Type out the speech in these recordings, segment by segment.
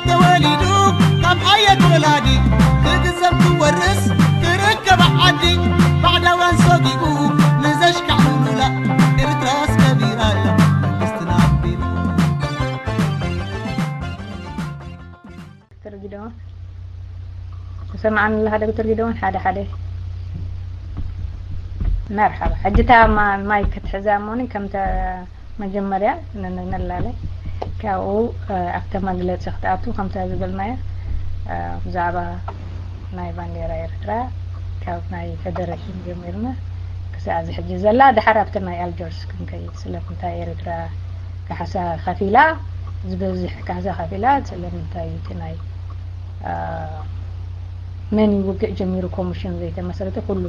ተወሊዱ ካብ ኣየት ወላዲ ክግዘብ ክወርስ ክርከብ ዓዲ ባዕዳውያን ሰጊኡ ንዘሽካዕሉላ ኤርትራስ ከቢራ እያ መንግስትና ኣቢሉ። ዶክተር ጊደዎን ተሰማዓኒ ኣለኻ? ዶክተር ጊደዎን ሓደ ሓደ መርሓባ። ሕጂ እታ ማ- ማይክ ክትሕዛ እሞኒ ከምተ መጀመርያ ን- ን- ንላለ ካብኡ ኣብተ መግለፂ ክትኣቱ ከምታ ዝበልናዮ ብዛዕባ ናይ ባንዴራ ኤርትራ ካብ ናይ ፌደሬሽን ጀሚርና ክሳዕ እዚ ሕጂ ዘላ ድሓር ኣብቲ ናይ ኣልጀርስ ክንከይድ ስለምንታይ ኤርትራ ካሕሳ ከፊላ ዝበዝሕ ካሕሳ ከፊላ ስለምንታይ እዩ እቲ ናይ መን እዩ ውግእ ጀሚሩ ኮሚሽን ዘይተመስረተ ኩሉ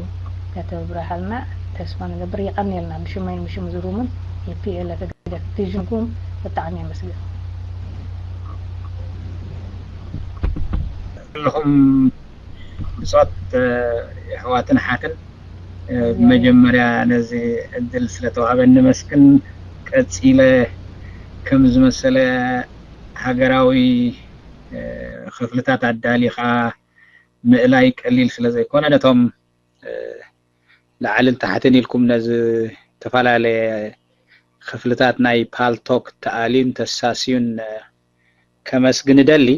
ከተብርሃልና ተስፋ ንገብር። የቐንየልና ብሽመይን ብሽም ዝሩምን የፒኤልኤፍ ቪዥንኩም ብጣዕሚ የመስግን። ኣለኹም ብጾት ኣሕዋትን ሓትን ብመጀመርያ ነዚ ዕድል ስለተዋህበኒ መስክን ቀጺለ ከም ዝመሰለ ሃገራዊ ክፍልታት ኣዳሊኻ ምእላይ ቀሊል ስለ ዘይኮነ ነቶም ላዕልን ታሕትን ኢልኩም ነዚ ዝተፈላለየ ክፍልታት ናይ ፓልቶክ ተኣልዩን ተሳስዩን ከመስግን እደሊ።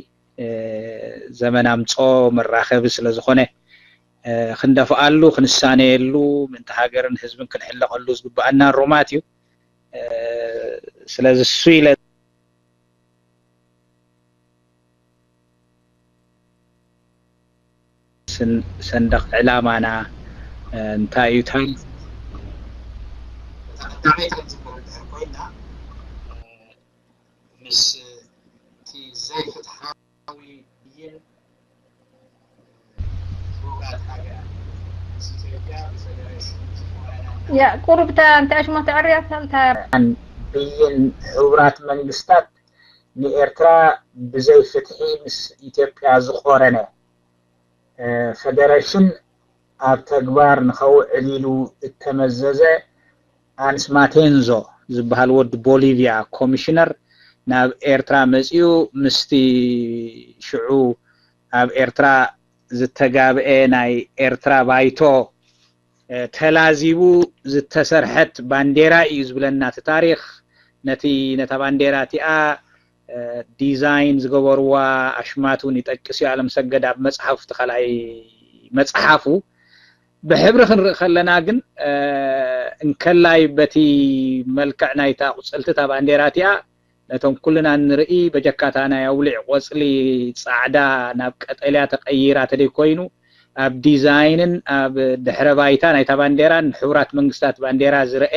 ዘመን ኣምጾ መራኸቢ ስለ ዝኾነ ክንደፍኣሉ ክንሳነየሉ ምእንቲ ሃገርን ህዝብን ክንሕለቐሉ ዝግብኣና ሩማት እዩ። ስለዚ እሱ ኢለ ሰንደቕ ዕላማና እንታይ እዩ ታሪኽ ተቐዳሚት ከም ዝበሃል ድሕር ኮይና ምስ እቲ ዘይፍትሓዊ ብይን ሕቡራት ሃገራት ምስ ኢትዮጵያ ብፈደሬሽን ዝኾነ ያ ቁሩብ እታ እንታይ ሽሞ ተዕርያ ተልታ ብይን ሕቡራት መንግስታት ንኤርትራ ብዘይ ፍትሒ ምስ ኢትዮጵያ ዝቆረነ ፈደረሽን ኣብ ተግባር ንኸውዕል ኢሉ እተመዘዘ ኣንስ ማቴንዞ ዝበሃል ወዲ ቦሊቪያ ኮሚሽነር ናብ ኤርትራ መጺኡ ምስቲ ሽዑ ኣብ ኤርትራ ዝተጋብኤ ናይ ኤርትራ ባይቶ ተላዚቡ ዝተሰርሐት ባንዴራ እዩ ዝብለና እቲ ታሪኽ። ነቲ ነታ ባንዴራ እቲኣ ዲዛይን ዝገበርዋ ኣሽማት እውን ይጠቅስ እዩ ኣለምሰገድ ኣብ መፅሓፍ እቲ ካልኣይ መፅሓፉ። ብሕብሪ ክንርኢ ከለና ግን እንከላይ በቲ መልክዕ ናይታ ቁፅልቲ እታ ባንዴራ እቲኣ ነቶም ኩልና እንርኢ በጀካታ ናይ ኣውሊዕ ቆፅሊ ፃዕዳ ናብ ቀጠልያ ተቐይራ ተደይ ኮይኑ ኣብ ዲዛይንን ኣብ ድሕረ ባይታ ናይታ ባንዴራን ንሕቡራት መንግስታት ባንዴራ ዝረኤ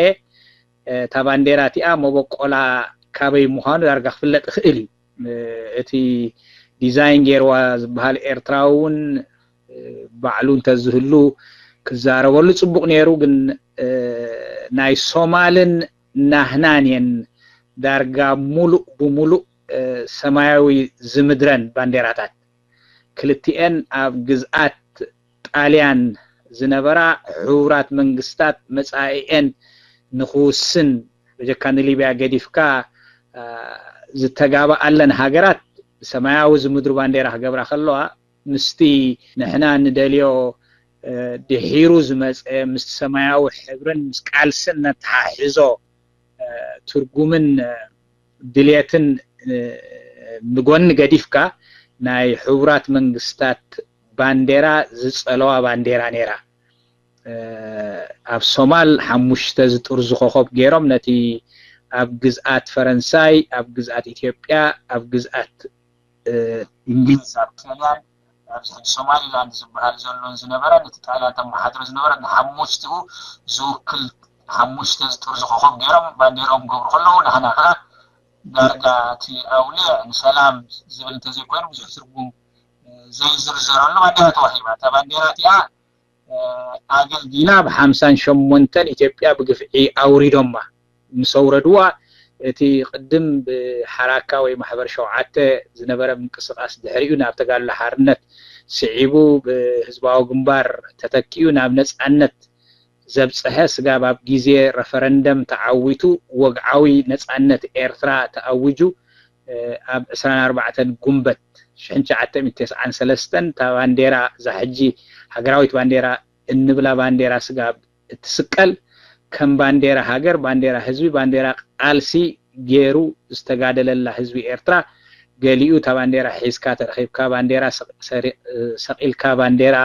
እታ ባንዴራ እቲኣ መበቆላ ካበይ ምዃኑ ዳርጋ ክፍለጥ ይኽእል እዩ። እቲ ዲዛይን ገይርዋ ዝበሃል ኤርትራዊ እውን ባዕሉ እንተዝህሉ ክዛረበሉ ፅቡቕ ነይሩ። ግን ናይ ሶማልን ናህናን እየን ዳርጋ ሙሉእ ብሙሉእ ሰማያዊ ዝምድረን ባንዴራታት። ክልቲኤን ኣብ ግዝኣት ጣልያን ዝነበራ ሕቡራት መንግስታት መጻኢኤን ንኽውስን በጀካ ንሊብያ ገዲፍካ ዝተጋብኣለን ሃገራት ሰማያዊ ዝምድሩ ባንዴራ ክገብራ ከለዋ ምስቲ ንሕና ንደልዮ ድሒሩ ዝመፀ ምስቲ ሰማያዊ ሕብርን ምስ ቃልስን ነተሓሕዞ ትርጉምን ድልየትን ንጎኒ ገዲፍካ ናይ ሕቡራት መንግስታት ባንዴራ ዝፀለዋ ባንዴራ ነይራ። ኣብ ሶማል ሓሙሽተ ዝጥርዙ ኮኸብ ገይሮም ነቲ ኣብ ግዝኣት ፈረንሳይ፣ ኣብ ግዝኣት ኢትዮጵያ፣ ኣብ ግዝኣት እንግሊዝ ኣብ ጣልያን ኣብዚ ሕጂ ሶማሊላንድ ዝበሃል ዘሎን ዝነበረን እቲ ጣልያን ተመሓድሮ ዝነበረ ንሓሙሽቲኡ ዝውክል ሓሙሽተ ዝጥርዙ ኮኸብ ገይሮም ባንዴርኦም ክገብሩ ከለዉ ንሕና ከዓ ዳርጋ እቲ ኣውሊዕ ንሰላም ዝብል እንተዘይኮይኑ ብዙሕ ትርጉም ዘይዝርዘረሉ ባንዴራ ተዋሂባ። እታ ባንዴራ እቲኣ ኣገልጊላ ብ ሓምሳን ሸሞንተን ኢትዮጵያ ብግፍዒ ኣውሪዶማ ምስ ኣውረድዋ እቲ ቅድም ብሓራካ ወይ ማሕበር ሸውዓተ ዝነበረ ምንቅስቃስ ድሕሪኡ ናብ ተጋድሎ ሓርነት ስዒቡ ብህዝባዊ ግንባር ተተኪኡ ናብ ነፃነት ዘብፀሐ ስጋብ ኣብ ግዜ ረፈረንደም ተዓዊቱ ወግዓዊ ነፃነት ኤርትራ ተኣዊጁ ኣብ ዕስራን ኣርባዕተን ጉንበት ሽሕን ትሽዓተ ሚእትን ተስዓን ሰለስተን እታ ባንዴራ፣ እዛ ሕጂ ሃገራዊት ባንዴራ እንብላ ባንዴራ ስጋብ እትስቀል፣ ከም ባንዴራ ሃገር፣ ባንዴራ ህዝቢ፣ ባንዴራ ቃልሲ ገይሩ ዝተጋደለላ ህዝቢ ኤርትራ፣ ገሊኡ እታ ባንዴራ ሒዝካ ተረኺብካ፣ ባንዴራ ሰቒልካ፣ ባንዴራ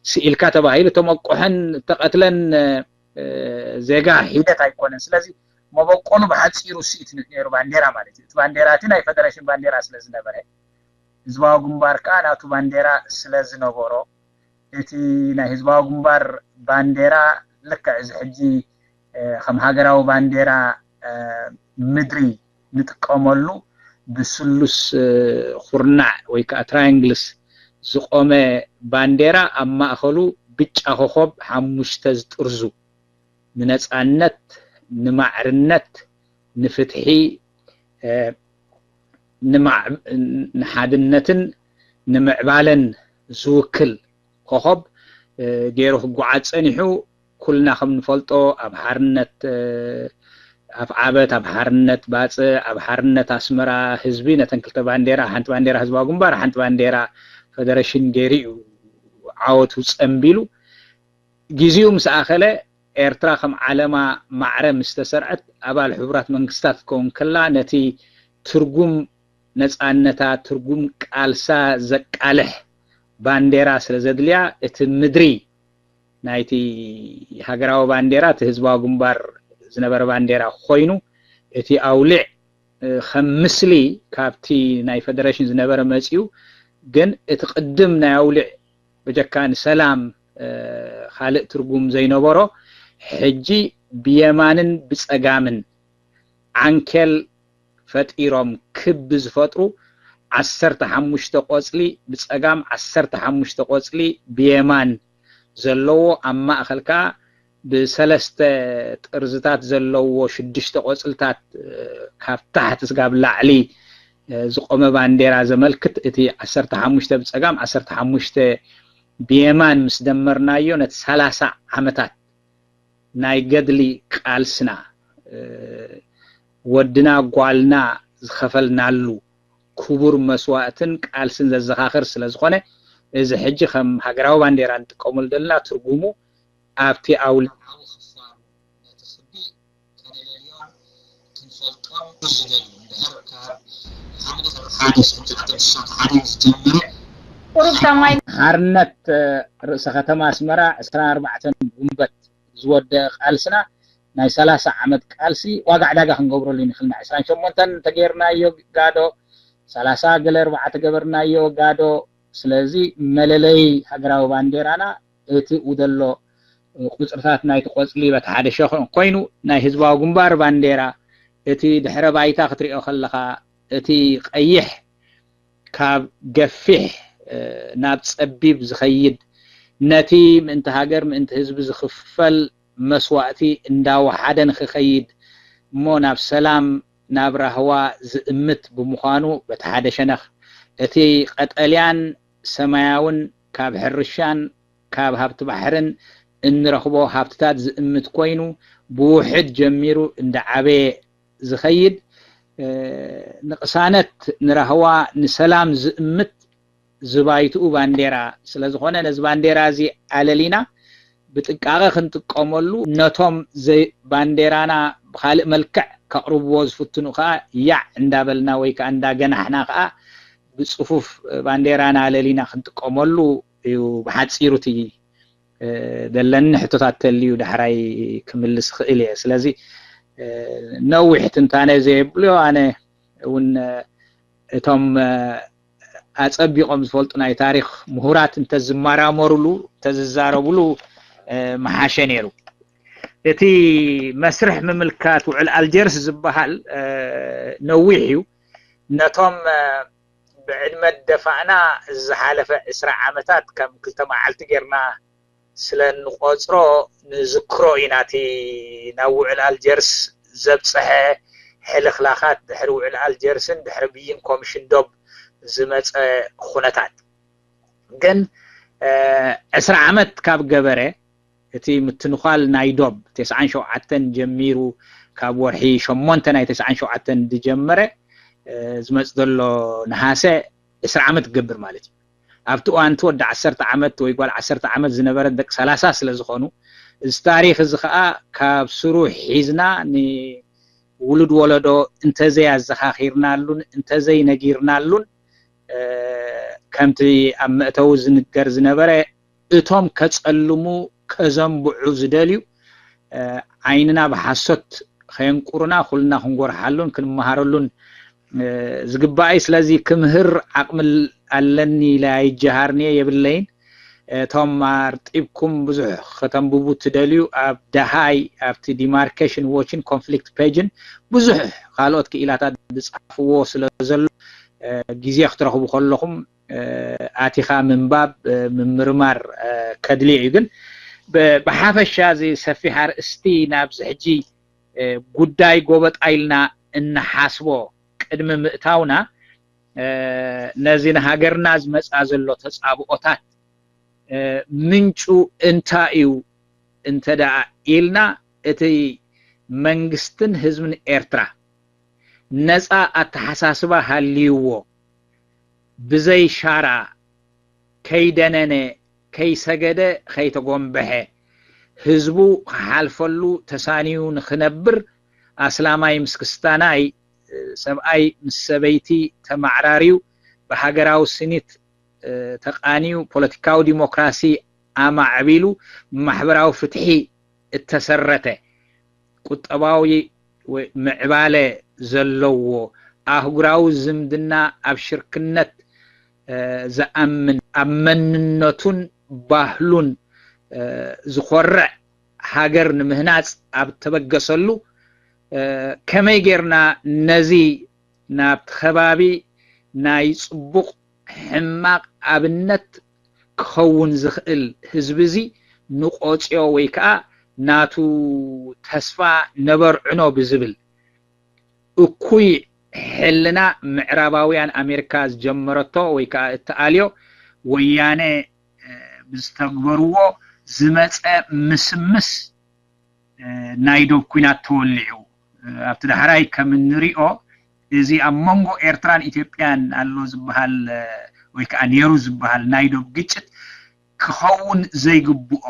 ስኢልካ ተባሂሉ እተመቆሐን እተቐትለን ዜጋ ሒደት ኣይኮነን። ስለዚ መበቆሉ ብሓፂሩ ስኢት ነይሩ ባንዴራ ማለት እዩ። እቲ ባንዴራ እቲ ናይ ፈደሬሽን ባንዴራ ስለ ዝነበረ፣ ህዝባዊ ግንባር ከዓ ናቱ ባንዴራ ስለ ዝነበሮ፣ እቲ ናይ ህዝባዊ ግንባር ባንዴራ ልክዕ እዚ ሕጂ ከም ሃገራዊ ባንዴራ ምድሪ ንጥቀመሉ ብስሉስ ኩርናዕ ወይ ከዓ ትራያንግልስ ዝቆመ ባንዴራ፣ ኣብ ማእኸሉ ብጫ ኮኾብ ሓሙሽተ ዝጥርዙ፣ ንነፃነት፣ ንማዕርነት፣ ንፍትሒ፣ ንሓድነትን ንምዕባለን ዝውክል ኮኾብ ገይሩ ክጓዓዝ ፀኒሑ። ኩልና ከም ንፈልጦ ኣብ ሓርነት ኣፍዓበት፣ ኣብ ሓርነት ባፅዕ፣ ኣብ ሓርነት ኣስመራ ህዝቢ ነተን ክልተ ባንዴራ፣ ሓንቲ ባንዴራ ህዝባዊ ግንባር፣ ሓንቲ ባንዴራ ፈደረሽን ገይሩ እዩ ዓወቱ ፀንቢሉ። ግዜኡ ምስ ኣኸለ ኤርትራ ከም ዓለማ ማዕረ ምስ ተሰርዐት ኣባል ሕቡራት መንግስታት ክትከውን ከላ ነቲ ትርጉም ነፃነታ፣ ትርጉም ቃልሳ ዘቃልሕ ባንዴራ ስለ ዘድልያ እቲ ምድሪ ናይቲ ሃገራዊ ባንዴራ እቲ ህዝባዊ ግንባር ዝነበረ ባንዴራ ኮይኑ እቲ ኣውሊዕ ከም ምስሊ ካብቲ ናይ ፈደረሽን ዝነበረ መፂኡ ግን እቲ ቅድም ናይ ኣውሊዕ በጀካ ንሰላም ካልእ ትርጉም ዘይነበሮ ሕጂ ብየማንን ብፀጋምን ዓንኬል ፈጢሮም ክብ ዝፈጥሩ ዓሰርተ ሓሙሽተ ቆፅሊ ብፀጋም ዓሰርተ ሓሙሽተ ቆፅሊ ብየማን ዘለዎ ኣብ ማእኸል ከዓ ብሰለስተ ጥርዝታት ዘለዎ ሽዱሽተ ቆፅልታት ካብ ታሕቲ ስጋብ ላዕሊ ዝቆመ ባንዴራ ዘመልክት እቲ ዓሰርተ ሓሙሽተ ብፀጋም ዓሰርተ ሓሙሽተ ብየማን ምስ ደመርናዮ ነቲ ሰላሳ ዓመታት ናይ ገድሊ ቃልስና ወድና ጓልና ዝኸፈልናሉ ክቡር መስዋእትን ቃልስን ዘዘኻኽር ስለ ዝኾነ እዚ ሕጂ ከም ሃገራዊ ባንዴራ ንጥቀመሉ ዘለና ትርጉሙ ኣብቲ ኣውል ሓርነት ርእሰ ከተማ ኣስመራ ዕስራን ኣርባዕተን ጉንበት ዝወደአ ቃልስና ናይ ሰላሳ ዓመት ቃልሲ ዋጋ ዕዳጋ ክንገብረሉ ንኽእል ኢና። ዕስራን ሸሞንተን እንተገይርናዮ ጋዶ፣ ሰላሳ ገለ ኣርባዓ ተገበርናዮ ጋዶ። ስለዚ መለለይ ሃገራዊ ባንዴራና እቲ ኡ ዘሎ ቁፅርታት ናይቲ ቆፅሊ በቲ ሓደ ሸኾ ኮይኑ ናይ ህዝባዊ ግንባር ባንዴራ እቲ ድሕረ ባይታ ክትሪኦ ከለኻ እቲ ቀይሕ ካብ ገፊሕ ናብ ፀቢብ ዝኸይድ ነቲ ምእንቲ ሃገር ምእንቲ ህዝቢ ዝኽፈል መስዋእቲ እንዳወሓደ ንክኸይድ እሞ ናብ ሰላም ናብ ራህዋ ዝእምት ብምዃኑ በቲ ሓደ ሸነኽ እቲ ቀጠልያን ሰማያውን ካብ ሕርሻን ካብ ሃብቲ ባሕርን እንረኽቦ ሃብትታት ዝእምት ኮይኑ ብውሕድ ጀሚሩ እንዳዓበየ ዝኸይድ ንቅሳነት ንራህዋ ንሰላም ዝእምት ዝባይትኡ ባንዴራ ስለ ዝኾነ ነዚ ባንዴራ እዚ ኣለሊና ብጥንቃቐ ክንጥቀመሉ ነቶም ባንዴራና ብካልእ መልክዕ ከቕርብዎ ዝፍትኑ ከዓ ያዕ እንዳበልና ወይ ከዓ እንዳገናሕና ከዓ ብፅፉፍ ባንዴራና ኣለሊና ክንጥቀመሉ እዩ ብሓፂሩ እቲ ደለኒ ሕቶታት ተልዩ ዳሕራይ ክምልስ ክእል እየ። ስለዚ ነዊሕ ትንታነ ዘየብልዮ ኣነ እውን እቶም ኣፀቢቆም ዝፈልጡ ናይ ታሪክ ምሁራት እንተዝመራመሩሉ እንተዝዛረቡሉ ምሓሸ ነይሩ። እቲ መስርሕ ምምልካት ውዕል ኣልጀርስ ዝበሃል ነዊሕ እዩ። ነቶም ብዕድመ ደፋእና ዝሓለፈ ዕስራ ዓመታት ከም ክልተ መዓልቲ ጌርና ስለ ንቆፅሮ ንዝክሮ ኢና። እቲ ናብ ውዕል ኣልጀርስ ዘብፀሐ ሕልኽላኻት ድሕሪ ውዕል ኣልጀርስን ድሕሪ ብይን ኮሚሽን ዶብ ዝመፀ ኩነታት ግን ዕስራ ዓመት ካብ ገበረ እቲ ምትንኳል ናይ ዶብ ተስዓን ሸውዓተን ጀሚሩ ካብ ወርሒ ሸሞንተ ናይ ተስዓን ሸውዓተን ዝጀመረ ዝመፅ ዘሎ ነሃሰ ዕስራ ዓመት ክገብር ማለት እዩ። ኣብቲ እዋን እቲ ወዲ ዓሰርተ ዓመት ወይ ጓል ዓሰርተ ዓመት ዝነበረት ደቂ ሰላሳ ስለ ዝኾኑ፣ እዚ ታሪኽ እዚ ከዓ ካብ ስሩ ሒዝና ንውሉድ ወለዶ እንተዘይ ኣዘኻኺርናሉን እንተዘይ ነጊርናሉን፣ ከምቲ ኣብ መእተዊ ዝንገር ዝነበረ፣ እቶም ከፀልሙ ከዘንብዑ ዝደልዩ ዓይንና ብሓሶት ከየንቁሩና ኩልና ክንጎርሓሉን ክንመሃረሉን ዝግባእ እዩ። ስለዚ ክምህር ዓቕሚ ኣለኒ ኢለ ኣይጀሃርንየ የብለይን። እቶም ኣርጢብኩም ብዙሕ ከተንብቡ ትደልዩ ኣብ ደሃይ ኣብቲ ዲማርኬሽን ዎችን ኮንፍሊክት ፔጅን ብዙሕ ካልኦት ክኢላታት ዝፃፍዎ ስለ ዘሎ ግዜ ክትረኽቡ ከለኹም ኣቲኻ ምንባብ ምምርማር ከድልዮ እዩ። ግን ብሓፈሻ እዚ ሰፊሕ ኣርእስቲ ናብዚ ሕጂ ጉዳይ ጎበጣ ኢልና እንሓስቦ ቅድሚ ምእታውና ነዚ ንሃገርና ዝመፃ ዘሎ ተፃብኦታት ምንጩ እንታይ እዩ እንተ ደኣ ኢልና፣ እቲ መንግስትን ህዝብን ኤርትራ ነፃ ኣተሓሳስባ ሃልይዎ ብዘይ ሻራ ከይደነነ ከይሰገደ ከይተጎንበሐ ህዝቡ ክሓልፈሉ ተሳንዩ ንኽነብር ኣስላማይ ምስ ክስታናይ ሰብኣይ ምስ ሰበይቲ ተማዕራርዩ ብሃገራዊ ስኒት ተቃንዩ ፖለቲካዊ ዲሞክራሲ ኣማዕቢሉ ማሕበራዊ ፍትሒ እተሰረተ ቁጠባዊ ምዕባለ ዘለዎ ኣህጉራዊ ዝምድና ኣብ ሽርክነት ዝኣምን ኣብ መንነቱን ባህሉን ዝኾርዕ ሃገር ንምህናፅ ኣብ ተበገሰሉ ከመይ ጌርና ነዚ ናብቲ ከባቢ ናይ ፅቡቕ ሕማቕ ኣብነት ክኸውን ዝኽእል ህዝቢ እዚ ንቆፅዮ ወይ ከዓ ናቱ ተስፋ ነበርዕኖ ብዝብል እኩይ ሕልና ምዕራባውያን ኣሜሪካ ዝጀመረቶ ወይ ከዓ እተኣልዮ ወያነ ብዝተግበርዎ ዝመፀ ምስምስ ናይ ዶብ ኩናት ተወሊዑ ኣብቲ ዳሕራይ ከም እንሪኦ እዚ ኣብ መንጎ ኤርትራን ኢትዮጵያን ኣሎ ዝበሃል ወይ ከዓ ነይሩ ዝበሃል ናይ ዶብ ግጭት ክኸውን ዘይግብኦ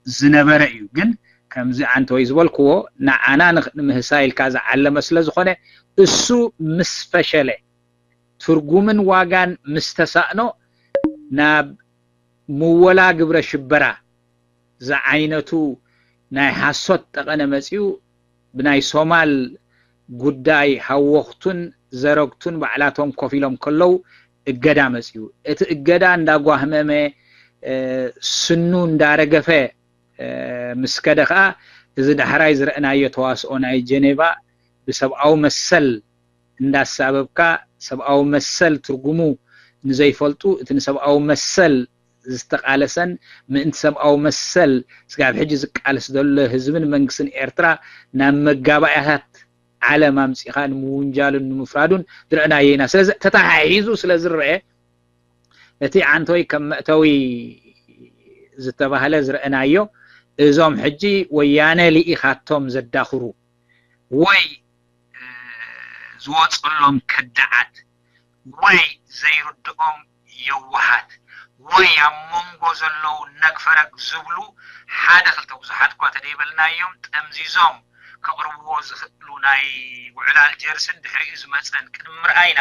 ዝነበረ እዩ። ግን ከምዚ ዓንተወይ ዝበልክዎ ንዓና ንምህሳ ኢልካ ዝዓለመ ስለ ዝኾነ እሱ ምስ ፈሸለ ትርጉምን ዋጋን ምስ ተሳእኖ ናብ ምወላ ግብረ ሽበራ ዝዓይነቱ ናይ ሓሶት ጠቐነ መፂኡ ብናይ ሶማል ጉዳይ ሃወኽቱን ዘረግቱን ባዕላቶም ኮፍ ኢሎም ከለዉ እገዳ መፂኡ። እቲ እገዳ እንዳጓህመመ ስኑ እንዳረገፈ ምስ ከደ ከዓ እዚ ዳሕራይ ዝረእናዮ ተዋስኦ ናይ ጀኔቫ ብሰብኣዊ መሰል እንዳሳበብካ ሰብኣዊ መሰል ትርጉሙ ንዘይፈልጡ እቲ ንሰብኣዊ መሰል ዝተቃለሰን ምእንቲ ሰብኣዊ መሰል ስጋብ ሕጂ ዝቃለስ ዘሎ ህዝብን መንግስትን ኤርትራ ናብ መጋባእያታት ዓለም ኣምፂኻ ንምውንጃሉን ንምፍራዱን ዝረእናዮ ኢና። ስለዚ ተተሓሒዙ ስለ ዝረአ እቲ ዓንተወይ ከም መእተዊ ዝተባህለ ዝረእናዮ እዞም ሕጂ ወያነ ልኢኻቶም ዘዳኽሩ ወይ ዝወፀሎም ከዳዓት ወይ ዘይርድኦም የዋሃት ወይ ኣብ መንጎ ዘለዉ ነግፈረግ ዝብሉ ሓደ ክልተ ብዙሓት እኳ ተደይበልናዮም ጠምዚዞም ከቕርብዎ ዝኽእሉ ናይ ውዕል ኣልጀርስን ድሕሪኡ ዝመፀን ቅድሚ ምርኣይና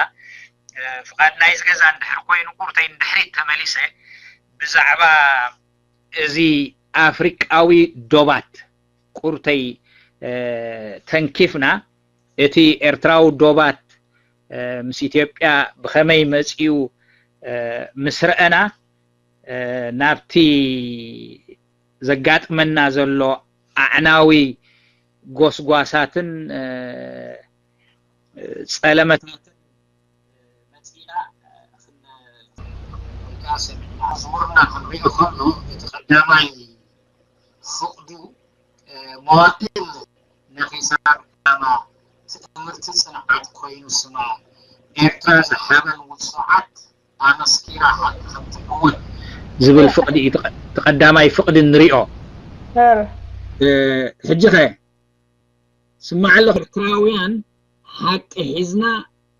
ፍቓድ ናይዚ ገዛ እንድሕር ኮይኑ ቁርተይ ንድሕሪት ተመሊሰ ብዛዕባ እዚ ኣፍሪቃዊ ዶባት ቁርተይ ተንኪፍና እቲ ኤርትራዊ ዶባት ምስ ኢትዮጵያ ብኸመይ መፂኡ ምስ ረአና ናብቲ ዘጋጥመና ዘሎ ኣዕናዊ ጎስጓሳትን ጸለመታትን መጺና ሰሚዕና ክቡርና ክንሪኦ ከሎ እቲ ቀዳማይ ፍቕዱ መዋእል ነኺሳ ቀዳማ ትእምርቲ ጽንዓት ኮይኑ ስማ ኤርትራ ዝሓበን ውጹዓት ኣመስኪራ ሓቂ ከምቲ እውን ዝብል ፍቕዲ እዩ። እቲ ቀዳማይ ፍቕዲ ንሪኦ። ሕጂ ኸ ስማዕ ኣለኹ ኤርትራውያን ሓቂ ሒዝና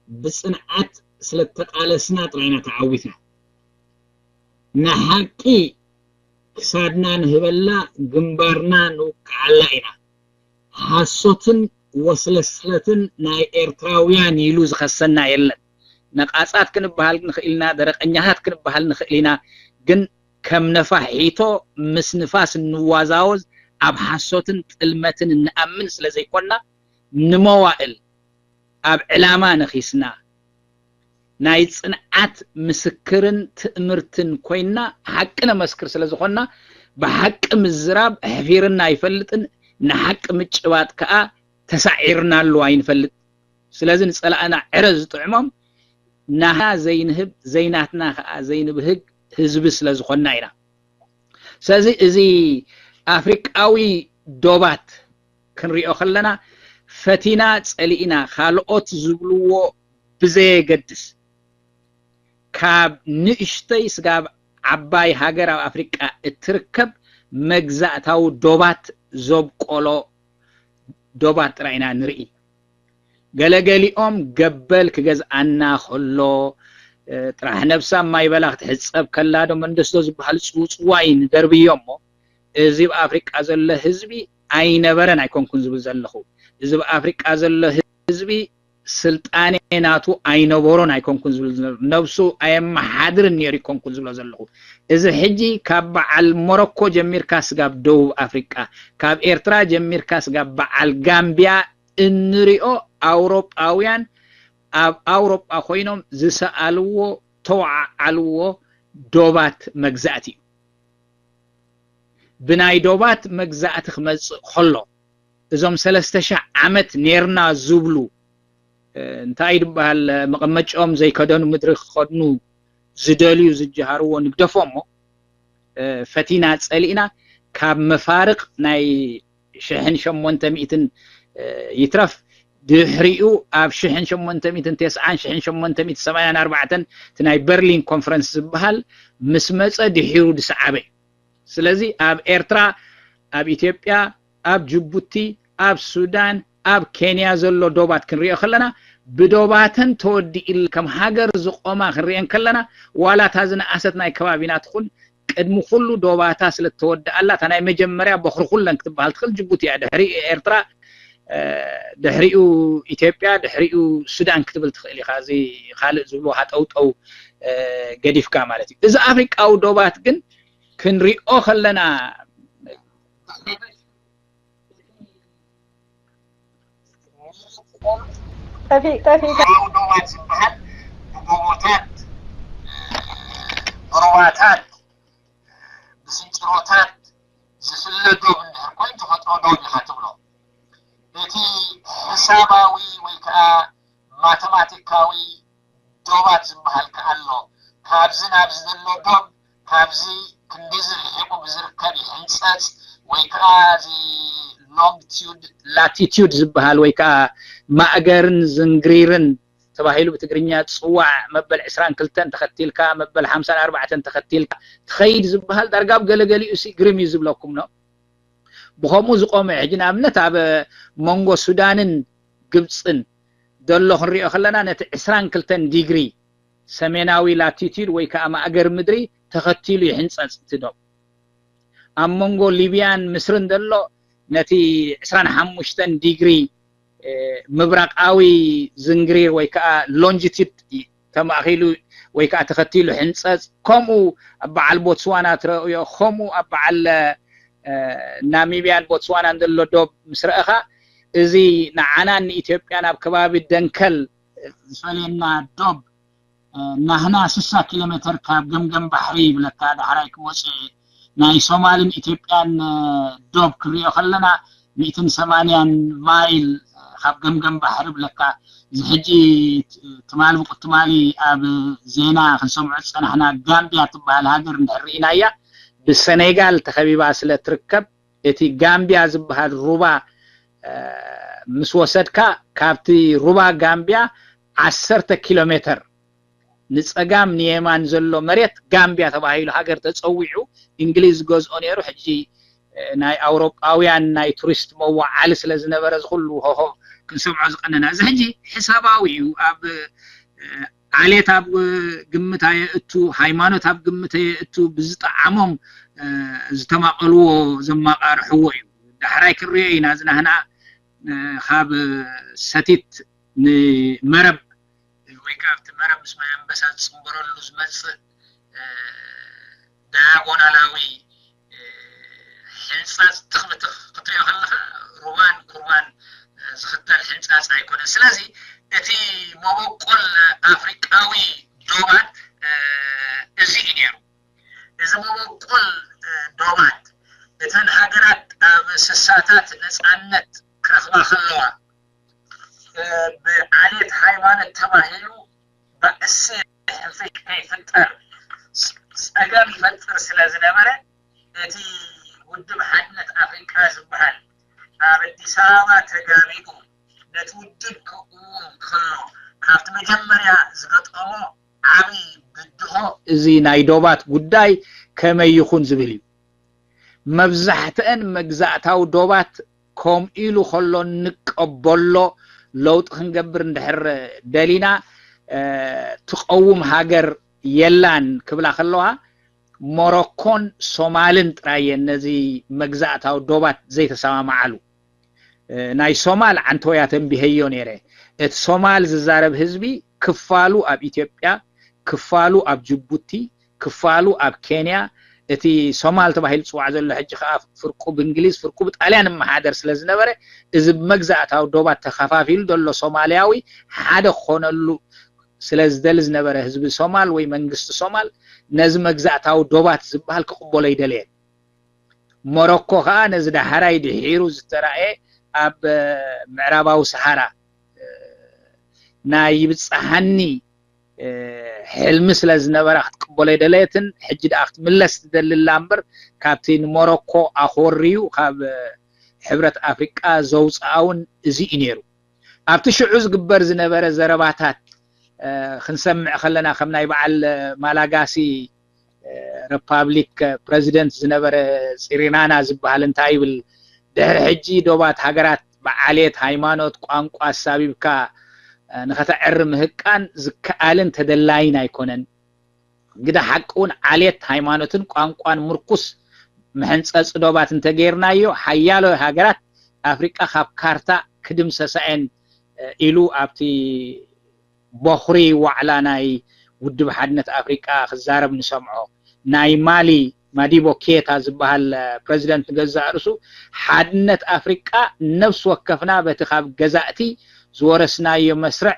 ብጽንዓት ስለ ተቓለስና ጥራይ ኢና ተዓዊትና። ንሓቂ ክሳድና ንህበላ፣ ግንባርና ንውቅዓላ ኢና። ሓሶትን ወስለስለትን ናይ ኤርትራውያን ኢሉ ዝኸሰና የለን። ነቓጻት ክንበሃል ንኽእል ኢና፣ ደረቐኛታት ክንበሃል ንኽእል ኢና። ግን ከም ነፋሒቶ ምስ ንፋስ እንዋዛወዝ፣ ኣብ ሓሶትን ጥልመትን እንኣምን ስለ ዘይኮንና፣ ንመዋእል ኣብ ዕላማ ነኺስና፣ ናይ ጽንዓት ምስክርን ትእምርትን ኮይና፣ ሓቂ ነመስክር ስለ ዝኾንና፣ ብሓቂ ምዝራብ ኣሕፊርና ኣይፈልጥን። ንሓቂ ምጭባጥ ከኣ ተሳዒርናሉ ኣይንፈልጥ። ስለዚ ንጸላእና ዕረ ዝጥዕሞም ናህና ዘይንህብ፣ ዘይናትና ከኣ ዘይንብህግ ህዝቢ ስለ ዝኾንና ኢና። ስለዚ እዚ ኣፍሪቃዊ ዶባት ክንሪኦ ከለና፣ ፈቲና ጸሊእና፣ ካልኦት ዝብልዎ ብዘየገድስ፣ ካብ ንእሽተይ ስጋብ ዓባይ ሃገር ኣብ ኣፍሪቃ እትርከብ መግዛእታዊ ዶባት ዘብቆሎ ዶባት ጥራይ ኢና ንርኢ። ገለገሊኦም ገበል ክገዝኣና ከሎ፣ እ፣ ጥራሕ ነብሳ ማይ በላ ክትሕጸብ ከላ ዶ መንደስዶ ዝበሃል ጽውጽዋይ ንደርብዮ እሞ፣ እዚ ኣብ ኣፍሪቃ ዘሎ ህዝቢ ኣይነበረን ኣይኮንኩን ዝብል ዘለኹ። እዚ ኣብ ኣፍሪቃ ዘሎ ህዝቢ ስልጣኔ ናቱ ኣይነበሮን ኣይኮንኩን ዝብል ዘለኹ። ነብሱ ኣየመሓድርን ነይሩ ኣይኮንኩን ዝብሎ ዘለኹ። እዚ ሕጂ ካብ በዓል ሞሮኮ ጀሚርካ ስጋብ ደቡብ ኣፍሪቃ፣ ካብ ኤርትራ ጀሚርካ ስጋብ በዓል ጋምቢያ እንሪኦ ኣውሮጳውያን ኣብ ኣውሮጳ ኮይኖም ዝሰኣልዎ፣ ተወዓዓልዎ ዶባት መግዛእቲ እዩ። ብናይ ዶባት መግዛእቲ ክመጽእ ከሎ፣ እዞም ሰለስተ ሺሕ ዓመት ኔርና ዝብሉ፣ እ፣ እንታይ ድበሃል፣ መቐመጫኦም ዘይከደኑ ምድሪ ክኸድኑ ዝደልዩ ዝጀሃርዎ ንግደፎ እሞ፣ እ፣ ፈቲና ጸሊእና ካብ መፋርቕ ናይ ሽሕን ሸሞንተ ሚእትን፣ እ፣ ይትረፍ ድሕሪኡ ኣብ ሽሕን ሸሞንተ ሚእትን ተስዓን ሽሕን ሸሞንተ ሚእትን ሰማንያን ኣርባዕተን እቲ ናይ በርሊን ኮንፈረንስ ዝበሃል ምስ መጸ ድሒሩ ዝሰዓበ እዩ። ስለዚ ኣብ ኤርትራ፣ ኣብ ኢትዮጵያ፣ ኣብ ጅቡቲ፣ ኣብ ሱዳን፣ ኣብ ኬንያ ዘሎ ዶባት ክንሪኦ ከለና ብዶባተን ተወዲኡ ከም ሃገር ዝቆማ ክንሪኤን ከለና ዋላ እታ ዝነኣሰት ናይ ከባቢና ትኹን ቅድሚ ኩሉ ዶባታ ስለ እተወድኣላ እታ ናይ መጀመርያ በኹሪ ኩለን ክትበሃል ትኽእል ጅቡቲ እያ። ድሕሪኡ ኤርትራ፣ እ፣ ድሕሪኡ ኢትዮጵያ፣ ድሕሪኡ ሱዳን ክትብል ትኽእል ኢኻ። እዚ ካልእ ዝብሎ ሃጠውጠው፣ እ፣ ገዲፍካ ማለት እዩ። እዚ ኣፍሪቃዊ ዶባት ግን ክንሪኦ ከለና ጠፊ ጠፊ ዶባት ዝበሃል ብጎቦታት፣ ብሩባታት፣ ብስንጭሮታት ዝፍለ ዶብ እንድሕር ኮይኑ ተፈጥሮ ዶብ ኢኻ ትብሎ። እቲ ሕሳባዊ ወይ ከዓ ማተማቲካዊ ዶባት ዝበሃል ከኣ ኣሎ። ካብዚ ናብዚ ዘሎ ዶብ፣ ካብዚ ክንዲዚ ርሒቑ ብዝርከብ ይሕንጸጽ፣ ወይ ከኣ እዚ ሎንግቲዩድ፣ ላቲቲዩድ ዝበሃል ወይ ከኣ ማእገርን ዝንግሪርን ተባሂሉ ብትግርኛ ዝጽዋዕ መበል ዕስራን ክልተን ተኸቲልካ፣ መበል ሓምሳን ኣርባዕተን ተኸቲልካ ትኸይድ ዝበሃል ዳርጋ ኣብ ገለገሊኡ ሲ ግርም እዩ ዝብለኩም ነው። ብኸምኡ ዝቆመ ሕጂ ንኣብነት ኣብ መንጎ ሱዳንን ግብፅን ዘሎ ክንሪኦ ከለና ነቲ ዕስራን ክልተን ዲግሪ ሰሜናዊ ላቲቲዩድ ወይ ከዓ ማእገር ምድሪ ተኸቲሉ ይሕንፀፅ እቲ ዶብ። ኣብ መንጎ ሊብያን ምስርን ዘሎ ነቲ ዕስራን ሓሙሽተን ዲግሪ ምብራቃዊ ዝንግሪር ወይ ከዓ ሎንጂቲድ ተማእኪሉ ወይ ከዓ ተኸቲሉ ሕንፀፅ። ከምኡ ኣብ በዓል ቦትስዋና ትረእዮ፣ ከምኡ ኣብ በዓል ናሚብያን ቦትስዋናን ዘሎ ዶብ ምስ ረእኻ፣ እዚ ንዓናን ንኢትዮጵያን ኣብ ከባቢ ደንከል ዝፈልየና ዶብ ናህና ስሳ ኪሎ ሜተር ካብ ገምገም ባሕሪ ይብለካ፣ ዳሕራይ ክመፅእ ናይ ሶማልን ኢትዮጵያን ዶብ ክንሪኦ ከለና ሚእትን ሰማንያን ማይል ካብ ገምገም ባሕሪ ይብለካ። እዚ ሕጂ ትማሊ ብቁ ትማሊ ኣብ ዜና ክንሰምዖ ዝፀናሕና ጋምቢያ ትበሃል ሃገር እንድሕር ርኢናያ ብሰኔጋል ተኸቢባ ስለ ትርከብ እቲ ጋምቢያ ዝበሃል ሩባ ምስ ወሰድካ ካብቲ ሩባ ጋምቢያ ዓሰርተ ኪሎ ሜተር ንፀጋም ንየማን ዘሎ መሬት ጋምቢያ ተባሂሉ ሃገር ተፀዊዑ እንግሊዝ ዝገዝኦ ነይሩ። ሕጂ ናይ ኣውሮጳውያን ናይ ቱሪስት መዋዓሊ ስለ ዝነበረ፣ እዚ ኩሉ ሆሆ ክንሰምዖ ዝቐነና። እዚ ሕጂ ሕሳባዊ እዩ። ኣብ ዓሌት ኣብ ግምት ኣየእቱ፣ ሃይማኖት ኣብ ግምት ኣየእቱ፣ ብዝጠዓሞም ዝተማቐልዎ ዘማቓርሕዎ እዩ። ዳሕራይ ክንሪኦ ኢና። እዚ ናህና ካብ ሰቲት ንመረብ ወይ ከዓ ኣብቲ መረብ ምስ ማይ ኣንበሳ ዝፅንበረሉ ዝመፅእ ዳያጎናላዊ ሕንፃፅ ትኽብትኽ ክትሪኦ ከለኻ ሩባን ኩርባን ዝኽተል ሕንፃፅ ኣይኮነን። ስለዚ እቲ መበቆል ኣፍሪቃዊ ዶባት እዚ እዩ ነይሩ። እዚ መበቆል ዶባት እተን ሃገራት ኣብ ስሳታት ነፃነት ክረኽባ ከለዋ ብዓሌት ሃይማኖት ተባሂሉ ባእሲ ሕንፍሽ ከይፍጠር ፀገም ይፈጥር ስለ ዝነበረ እቲ ውድብ ሓድነት ኣፍሪቃ ዝበሃል ኣብ ኣዲስ ኣበባ ተጋቢኡ ነቲ ውድብ ክእውም ከሎ ካብቲ መጀመርያ ዝገጠሞ ዓብዪ ብድሆ እዚ ናይ ዶባት ጉዳይ ከመይ ይኹን ዝብል እዩ። መብዛሕትአን መግዛእታዊ ዶባት ከምኡ ኢሉ ከሎ እንቀበሎ ለውጢ ክንገብር እንድሕር ደሊና ትቐውም ሃገር የላን ክብላ ከለዋ ሞሮኮን ሶማልን ጥራይ እየን ነዚ መግዛእታዊ ዶባት ዘይተሰማማዓሉ። ናይ ሶማል ዓንተወያ ተንቢሀዮ ነይረ። እቲ ሶማል ዝዛረብ ህዝቢ ክፋሉ ኣብ ኢትዮጵያ፣ ክፋሉ ኣብ ጅቡቲ፣ ክፋሉ ኣብ ኬንያ፣ እቲ ሶማል ተባሂሉ ዝፅዋዕ ዘሎ ሕጂ ከዓ ፍርቁ ብእንግሊዝ ፍርቁ ብጣልያን እመሓደር ስለ ዝነበረ እዚ ብመግዛእታዊ ዶባት ተኸፋፊሉ ዘሎ ሶማልያዊ ሓደ ክኾነሉ ስለ ዝደሊ ዝነበረ ህዝቢ ሶማል ወይ መንግስቲ ሶማል ነዚ መግዛእታዊ ዶባት ዝበሃል ክቕበሎ ኣይደለየን። ሞሮኮ ከዓ ነዚ ዳሕራይ ድሒሩ ዝተራእየ ኣብ ምዕራባዊ ሰሃራ ናይ ይብፅሓኒ ሕልሚ ስለ ዝነበራ ክትቅበሎ ኣይደለየትን። ሕጂ ደኣ ክትምለስ ትደሊ ኣላ እምበር ካብቲ ንሞሮኮ ኣኾርዩ ካብ ሕብረት ኣፍሪቃ ዘውፅኣ እውን እዚ እዩ ነይሩ። ኣብቲ ሽዑ ዝግበር ዝነበረ ዘረባታት ክንሰምዕ ከለና ከም ናይ በዓል ማላጋሲ ሪፓብሊክ ፕረዚደንት ዝነበረ ፂሪናና ዝበሃል እንታይ ይብል፣ ድሕሪ ሕጂ ዶባት ሃገራት ብዓሌት፣ ሃይማኖት፣ ቋንቋ ኣሳቢብካ ንኸተዕሪ ምህቃን ዝከኣልን ተደላይን ኣይኮነን። ግደ ሓቂ እውን ዓሌት፣ ሃይማኖትን ቋንቋን ምርኩስ መሐንፀፂ ዶባት እንተገይርናዮ ሓያሎ ሃገራት ኣፍሪቃ ካብ ካርታ ክድምሰሳ እየን ኢሉ ኣብቲ ቦኽሪ ዋዕላ ናይ ውድብ ሓድነት ኣፍሪቃ ክዛረብ ንሰምዖ። ናይ ማሊ ማዲቦ ኬታ ዝበሃል ፕረዚደንት ንገዛእ ርእሱ ሓድነት ኣፍሪቃ ነፍሲ ወከፍና በቲ ካብ ገዛእቲ ዝወረስናዮ መስርዕ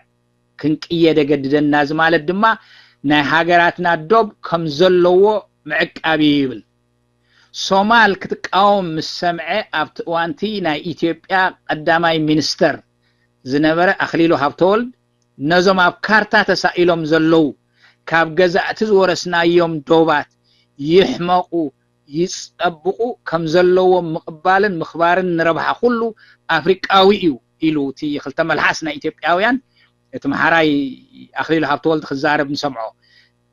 ክንቅየድ የገድደና። እዚ ማለት ድማ ናይ ሃገራትና ዶብ ከም ዘለዎ ምዕቃብ እዩ ይብል። ሶማል ክትቃወም ምስ ሰምዐ ኣብቲ እዋንቲ ናይ ኢትዮጵያ ቀዳማይ ሚኒስተር ዝነበረ ኣኽሊሉ ሃብተወልድ ነዞም ኣብ ካርታ ተሳኢሎም ዘለዉ ካብ ገዛእቲ ዝወረስናዮም ዶባት ይሕመቑ ይጸብቑ ከም ዘለዎም ምቕባልን ምኽባርን ንረብሓ ኩሉ ኣፍሪቃዊ እዩ ኢሉ እቲ ክልተ መልሓስ ናይ ኢትዮጵያውያን እቲ መሓራይ ኣኽሊሉ ሃብተወልድ ክዛረብ ንሰምዖ።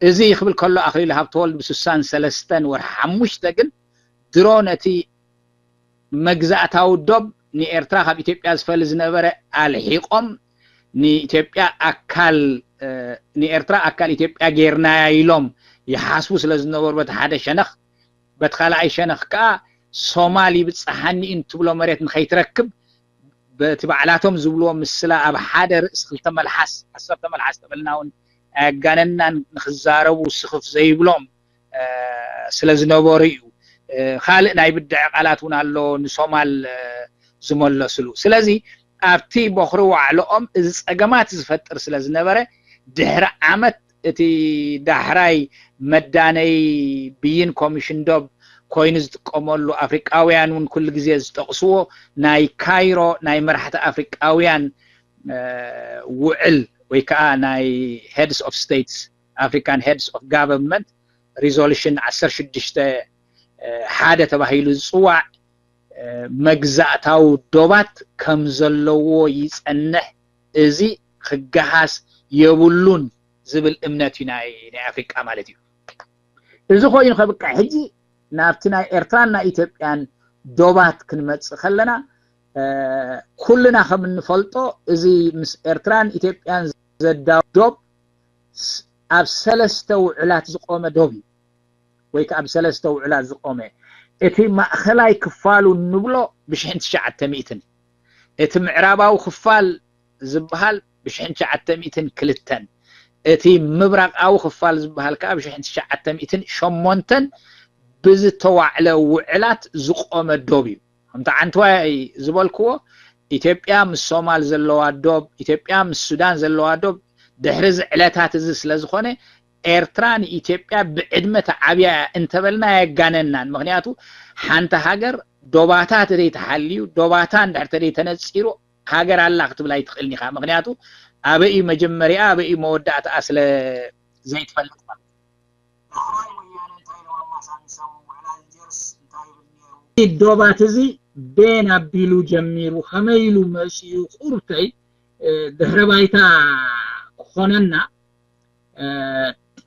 እዚ ክብል ከሎ ኣኽሊሉ ሃብተወልድ ብስሳን ሰለስተን ወርሒ ሓሙሽተ ግን ድሮ ነቲ መግዛእታዊ ዶብ ንኤርትራ ካብ ኢትዮጵያ ዝፈሊ ዝነበረ ኣልሒቖም ንኢትዮጵያ ኣካል ንኤርትራ ኣካል ኢትዮጵያ ጌርናያ ኢሎም ይሓስቡ ስለ ዝነበሩ በቲ ሓደ ሸነኽ፣ በቲ ካልኣይ ሸነኽ ከዓ ሶማል ይብፅሓኒ እዩ ንትብሎ መሬት ንኸይትረክብ በቲ ባዕላቶም ዝብልዎ ምስላ ኣብ ሓደ ርእሲ ክልተ መልሓስ ዓሰርተ መልሓስ ተበልና እውን ኣየጋነናን ንክዛረቡ ስኽፍ ዘይብሎም ስለ ዝነበሩ እዩ። ካልእ ናይ ብድዐ ቃላት እውን ኣሎ ንሶማል ዝመለስሉ። ስለዚ ኣብቲ ቦኽሪ ዋዕለኦም እዚ ፀገማት ዝፈጥር ስለ ዝነበረ ድሕሪ ዓመት እቲ ዳሕራይ መዳነይ ብይን ኮሚሽን ዶብ ኮይኑ ዝጥቀመሉ ኣፍሪቃውያን እውን ኩሉ ግዜ ዝጠቕስዎ ናይ ካይሮ ናይ መራሕቲ ኣፍሪቃውያን ውዕል ወይ ከዓ ናይ heads of states African heads of government resolution ዓሰርተ ሽዱሽተ ሓደ ተባሂሉ ዝፅዋዕ መግዛእታዊ ዶባት ከም ዘለዎ ይፀንሕ፣ እዚ ክገሃስ የብሉን ዝብል እምነት እዩ ናይ ናይ ኣፍሪቃ ማለት እዩ። እዚ ኮይኑ ከብቅዕ ሕጂ ናብቲ ናይ ኤርትራን ናይ ኢትዮጵያን ዶባት ክንመጽእ ከለና ኩልና ከም እንፈልጦ እዚ ምስ ኤርትራን ኢትዮጵያን ዘዳው ዶብ ኣብ ሰለስተ ውዕላት ዝቆመ ዶብ እዩ፣ ወይ ከዓ ብሰለስተ ውዕላት ዝቆመ። እቲ ማእኸላይ ክፋሉ እንብሎ ብሽሕን ትሽዓተ ሚእትን፣ እቲ ምዕራባዊ ክፋል ዝበሃል ብሽሕን ትሽዓተ ሚእትን ክልተን፣ እቲ ምብራቃዊ ክፋል ዝበሃል ከዓ ብሽሕን ትሽዓተ ሚእትን ሸሞንተን ብዝተዋዕለ ውዕላት ዝቆመ ዶብ እዩ። ከምቲ ዓንትዋይ ዝበልክዎ፣ ኢትዮጵያ ምስ ሶማል ዘለዋ ዶብ፣ ኢትዮጵያ ምስ ሱዳን ዘለዋ ዶብ ድሕሪ እዚ ዕለታት እዚ ስለ ዝኾነ፣ ኤርትራ ንኢትዮጵያ ብዕድመ ተዓብያ እያ እንተበልና ኣየጋነናን። ምኽንያቱ ሓንቲ ሃገር ዶባታ ተደይተሓልዩ፣ ዶባታ እንድሕር ተደይተነፂሩ ሃገር ኣላ ክትብል ኣይትኽእልን ኢኻ። ምኽንያቱ ኣበይ እዩ መጀመሪያ፣ ኣበይ እዩ መወዳእታኣ ስለ ዘይትፈልጥ ማለት እዩ። ዳሕራይ ወያነ እንታይ ኢሎም ኣማሳሚሶም? ውዕል ኣልጀርስ እንታይ ይብል ነይሩ? እዚ ዶባት እዚ ቤን ኣቢሉ ጀሚሩ፣ ከመይ ኢሉ መፂኡ? ቁርብተይ ድሕረ ባይታ ክኾነና፣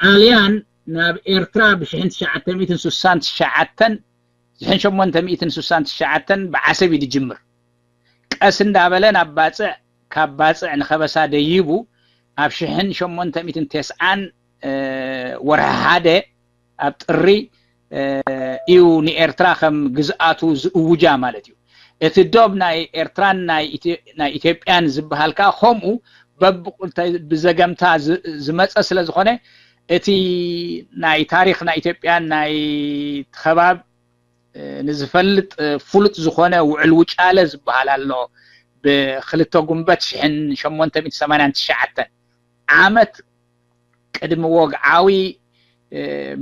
ጣልያን ናብ ኤርትራ ብሽሕን ትሽዓተ ሚእትን ስሳን ትሽዓተን፣ ሽሕን ሸሞንተ ሚእትን ስሳን ትሽዓተን ብዓሰብ እዩ ዝጅምር። ቀስ እንዳበለ ናብ ባጽዕ፣ ካብ ባጽዕ ንኸበሳ ደይቡ፣ ኣብ ሽሕን ሸሞንተ ሚእትን ተስዓን ወርሒ ሓደ ኣብ ጥሪ እዩ ንኤርትራ ከም ግዝኣቱ ዝእውጃ ማለት እዩ። እቲ ዶብ ናይ ኤርትራን ናይ ኢትዮጵያን ዝበሃል ከዓ ከምኡ በብቁልተ ብዘገምታ ዝመፀ ስለ ዝኾነ፣ እቲ ናይ ታሪኽ ናይ ኢትዮጵያን ናይ ከባብ ንዝፈልጥ ፍሉጥ ዝኾነ ውዕል ውጫለ ዝበሃል ኣሎ። ብክልተ ጉንበት ሽሕን ሸሞንተ ሚእትን ሰማንያን ትሽዓተን ዓመት ቅድሚ ወግዓዊ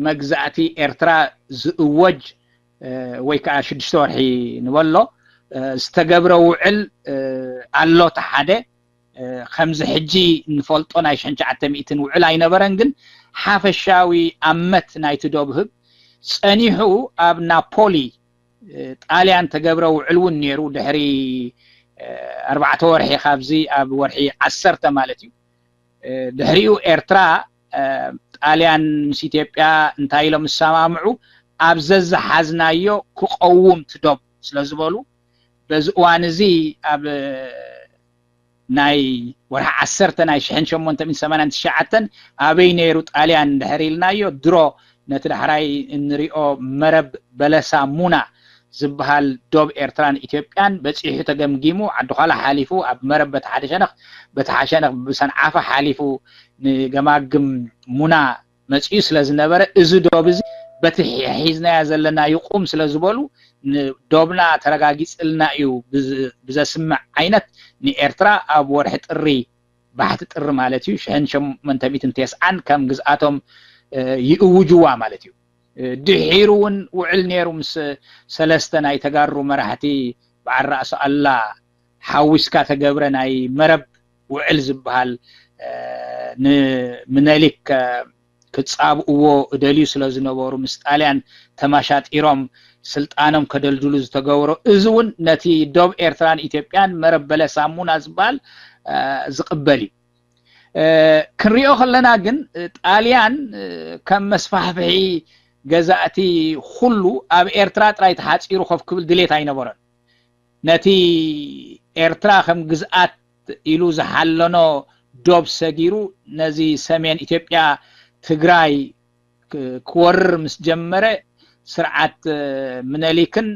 መግዛእቲ ኤርትራ ዝእወጅ ወይ ከዓ ሽዱሽተ ወርሒ ንበሎ ዝተገብረ ውዕል ኣሎ። እቲ ሓደ ከምዚ ሕጂ እንፈልጦ ናይ ሽሕን ትሽዓተ ሚእትን ውዕል ኣይነበረን፣ ግን ሓፈሻዊ ኣመት ናይቲ ዶብ ህብ ጸኒሑ ኣብ ናፖሊ ጣልያን ተገብረ ውዕል እውን ነይሩ። ድሕሪ ኣርባዕተ ወርሒ ካብዚ ኣብ ወርሒ ዓሰርተ ማለት እዩ። ድሕሪኡ ኤርትራ ጣልያን ምስ ኢትዮጵያ እንታይ ኢሎም ዝሰማምዑ፣ ኣብ ዘዝሓዝናዮ ክቐውም ትዶብ ስለ ዝበሉ፣ በዚ እዋን እዚ ኣብ ናይ ወርሒ ዓሰርተ ናይ ሽሕን ሸሞንተ ሚእትን ሰማንያን ትሽዓተን ኣበይ ነይሩ ጣልያን እንድሕር ኢልናዮ፣ ድሮ ነቲ ዳሕራይ እንሪኦ መረብ በለሳ ሙና ዝበሃል ዶብ ኤርትራን ኢትዮጵያን በጺሑ ተገምጊሙ፣ ዓዲ ዃላ ሓሊፉ፣ ኣብ መረብ በቲ ሓደ ሸነኽ፣ በቲ ሓደ ሸነኽ ብሰንዓፈ ሓሊፉ ንገማግም ሙና መጺኡ ስለ ዝነበረ፣ እዚ ዶብ እዚ በቲ ሒ-፣ ሒዝናዮ ዘለና ይቑም ስለ ዝበሉ፣ ንዶብና ተረጋጊጽልና እዩ ብዝ-፣ ብዘስምዕ ዓይነት ንኤርትራ ኣብ ወርሒ ጥሪ፣ ባሕቲ ጥሪ ማለት እዩ፣ ሽሕን ሸሞንተ ሚእትን ተስዓን ከም ግዝኣቶም፣ እ፣ ይእውጅዋ ማለት እዩ። እ፣ ድሒሩ እውን ውዕል ነይሩ ምስ ሰለስተ ናይ ተጋሩ መራሕቲ በዓል ራእሲ ኣሉላ ሓዊስካ ተገብረ ናይ መረብ ውዕል ዝበሃል፣ እ፣ ንምነሊክ፣ እ፣ ክጻብእዎ እደልዩ ስለ ዝነበሩ ምስ ጣልያን ተመሻጢሮም ስልጣኖም ከደልድሉ ዝተገብሮ፣ እዚ እውን ነቲ ዶብ ኤርትራን ኢትዮጵያን መረብ በለሳ ሙና ዝበሃል፣ እ፣ ዝቕበል እዩ። እ፣ ክንሪኦ ከለና ግን፣ እ፣ ጣልያን፣ እ፣ ከም መስፋሕፍሒ ገዛእቲ ኩሉ ኣብ ኤርትራ ጥራይ ተሓጺሩ ኮፍ ክብል ድሌት ኣይነበሮን። ነቲ ኤርትራ ከም ግዝኣት ኢሉ ዝሓለኖ ዶብ ሰጊሩ ነዚ ሰሜን ኢትዮጵያ ትግራይ ክ-፣ ክወርር ምስ ጀመረ፣ ስርዓት፣ እ፣ ምነሊክን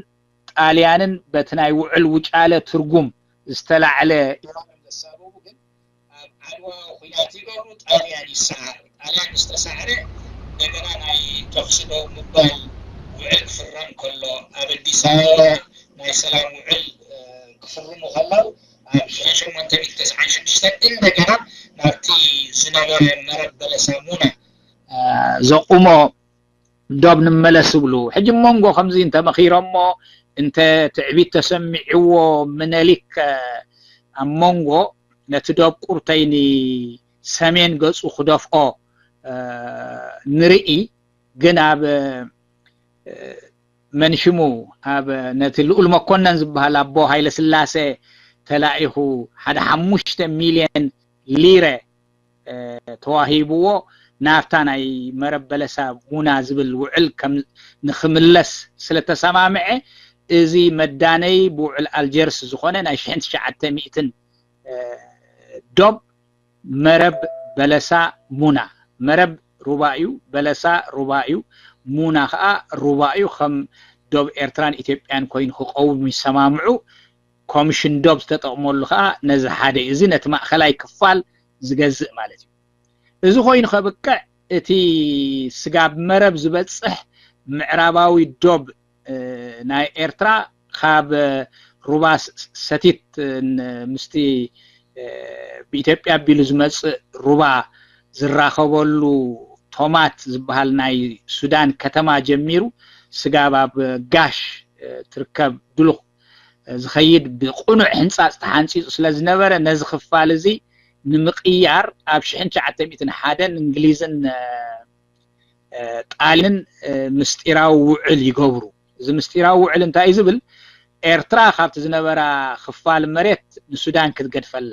ጣልያንን በቲ ናይ ውዕል ውጫለ ትርጉም ዝተላዕለ ኢሮም ዘሳበቡ ግን ኣብ ዓድዋ ኲናት ይገብሩ፣ ጣልያን ይሰዓር። ጣልያን ምስ ተሳዕረ እንደገና ናይ ተኹሲ ደው ምባል ውዕል ክፍረም ከሎ፣ ኣብ ኣዲስ ኣበባ ናይ ሰላም ውዕል፣ እ፣ ክፍርሙ ከለዉ፣ ኣብ ሽሕን ሸሞንተ ሚእትን ተስዓን ሽዱሽተን እንደገና ናብቲ ዝነበረ መረብ በለሳ ሙና፣ እ፣ ዘቑሞ ዶብ ንመለስ ይብሉ። ሕጂ መንጎ ከምዚ እንተመኺሮሞ፣ እንተ ትዕቢት ተሰሚዕዎ ምነሊክ፣ እ፣ ኣብ መንጎ ነቲ ዶብ ቁርተይ ንሰሜን ገጹ ክደፍኦ፣ እ፣ ንርኢ። ግን ኣብ፣ እ፣ መን ሽሙ፣ ኣብ ነቲ ልኡል መኮነን ዝበሃል ኣቦ ሃይለ ስላሴ ተላኢኹ ሓደ ሓሙሽተ ሚልዮን ሊረ፣ እ፣ ተዋሂብዎ ናብታ ናይ መረብ በለሳ ሙና ዝብል ውዕል ከም ንኽምለስ ስለ ተሰማምዐ፣ እዚ መዳነይ ብውዕል ኣልጀርስ ዝኾነ ናይ ሽሕን ትሽዓተ ሚእትን ዶብ መረብ በለሳ ሙና፣ መረብ ሩባ እዩ፣ በለሳ ሩባ እዩ፣ ሙና ከዓ ሩባ እዩ። ከም ዶብ ኤርትራን ኢትዮጵያን ኮይኑ ክቀውም ይሰማምዑ። ኮሚሽን ዶብ ዝተጠቕመሉ ከዓ ነዚ ሓደ እዩ። እዚ ነቲ ማእኸላይ ክፋል ዝገዝእ ማለት እዩ። እዚ ኮይኑ ከብቅዕ እቲ ስጋብ መረብ ዝበፅሕ ምዕራባዊ ዶብ ናይ ኤርትራ ካብ ሩባ ሰቲት ምስቲ ብኢትዮጵያ ኣቢሉ ዝመፅእ ሩባ ዝራኸበሉ ቶማት ዝበሃል ናይ ሱዳን ከተማ ጀሚሩ ስጋብ ኣብ ጋሽ ትርከብ ድሉኽ ዝኸይድ ብቕኑዕ ህንፃፅ ተሓንፂፁ ስለ ዝነበረ ነዚ ክፋል እዚ ንምቕያር ኣብ ሽሕን ትሽዓተ ሚእትን ሓደን እንግሊዝን ጣልያንን ምስጢራዊ ውዕል ይገብሩ። እዚ ምስጢራዊ ውዕል እንታይ እዩ ዝብል? ኤርትራ ካብቲ ዝነበራ ክፋል መሬት ንሱዳን ክትገድፈላ፣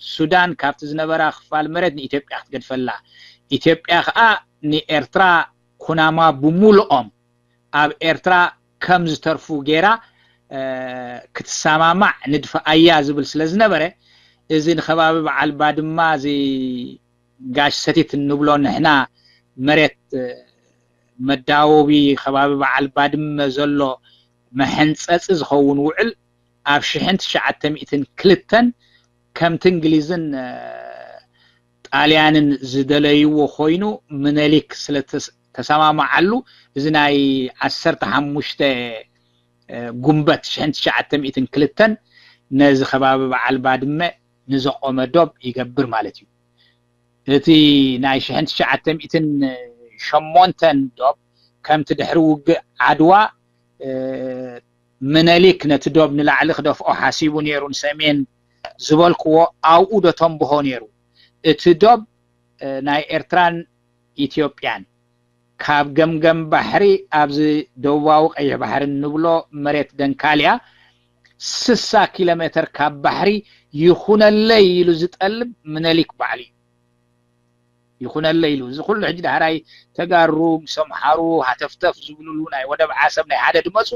ሱዳን ካብቲ ዝነበራ ክፋል መሬት ንኢትዮጵያ ክትገድፈላ፣ ኢትዮጵያ ከዓ ንኤርትራ ኩናማ ብሙሉኦም ኣብ ኤርትራ ከም ዝተርፉ ገይራ ክትሰማማዕ ንድፈኣያ ዝብል ስለ ዝነበረ እዚ ንከባቢ በዓል ባድማ እዚ ጋሽ ሰቲት እንብሎ ንሕና መሬት መዳወቢ ከባቢ በዓል ባድመ ዘሎ መሐንፀፂ ዝኸውን ውዕል ኣብ ሽሕን ትሽዓተ ሚእትን ክልተን ከምቲ እንግሊዝን ጣልያንን ዝደለይዎ ኮይኑ ምነሊክ ስለ ተሰማማዓሉ እዚ ናይ ዓሰርተ ሓሙሽተ ጉንበት ሽሕን ትሽዓተ ሚእትን ክልተን ነዚ ከባቢ በዓል ባድመ ንዘቆመ ዶብ ይገብር ማለት እዩ። እቲ ናይ ሽሕን ትሽዓተ ሚእትን ሸሞንተን ዶብ ከምቲ ድሕሪ ውግእ ዓድዋ ምነሊክ ነቲ ዶብ ንላዕሊ ክደፍኦ ሓሲቡ ነይሩ ንሰሜን ዝበልክዎ ኣብኡ ዶ ተንብሆ ነይሩ። እቲ ዶብ ናይ ኤርትራን ኢትዮጵያን ካብ ገምገም ባሕሪ ኣብዚ ደቡባዊ ቀይሕ ባሕሪ እንብሎ መሬት ደንካልያ ስሳ ኪሎ ሜትር ካብ ባሕሪ ይኹነለይ ኢሉ ዝጠልብ ምነሊክ ባዕሉ እዩ። ይኹነለይ ኢሉ እዚ ኩሉ ሕጂ ዳሕራይ ተጋሩ ምስ ኣምሓሩ ሃተፍተፍ ዝብልሉ ናይ ወደብ ዓሰብ ናይ ሓደ ድመፁ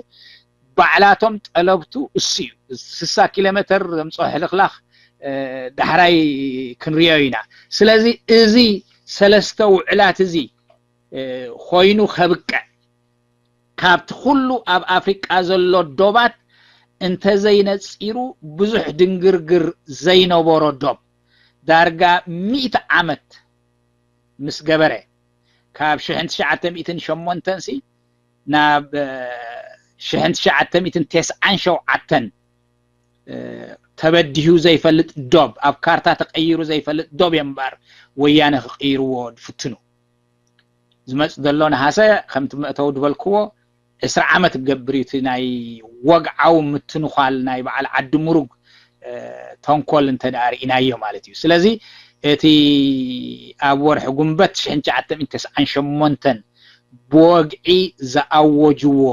ባዕላቶም ጠለብቱ እሱ እዩ። ስሳ ኪሎ ሜትር ዘምፅኦ ሕልኽላኽ ዳሕራይ ክንሪኦ ኢና። ስለዚ እዚ ሰለስተ ውዕላት እዚ ኮይኑ ከብቅዕ ካብቲ ኩሉ ኣብ ኣፍሪቃ ዘሎ ዶባት እንተዘይነፂሩ ብዙሕ ድንግርግር ዘይነበሮ ዶብ ዳርጋ ሚእቲ ዓመት ምስ ገበረ ካብ ሽሕን ትሽዓተ ሚእትን ሸሞንተን ሲ ናብ ሽሕን ትሽዓተ ሚእትን ተስዓን ሸውዓተን ተበዲሁ ዘይፈልጥ ዶብ ኣብ ካርታ ተቀይሩ ዘይፈልጥ ዶብ እምበር ወያነ ክቅይርዎ ዝፍትኑ ዝመፅ ዘሎ ነሃሰ ከምቲ መእተዊ ዝበልክዎ ዕስራ ዓመት ክገብር እዩ እቲ ናይ ወግዓዊ ምትንኳል ናይ በዓል ዓዲ ምሩግ ተንኮል እንተ ደኣ ርኢናዮ ማለት እዩ። ስለዚ እቲ ኣብ ወርሒ ጉንበት ሽሕን ትሽዓተ ሚእትን ተስዓን ሸሞንተን ብወግዒ ዝኣወጅዎ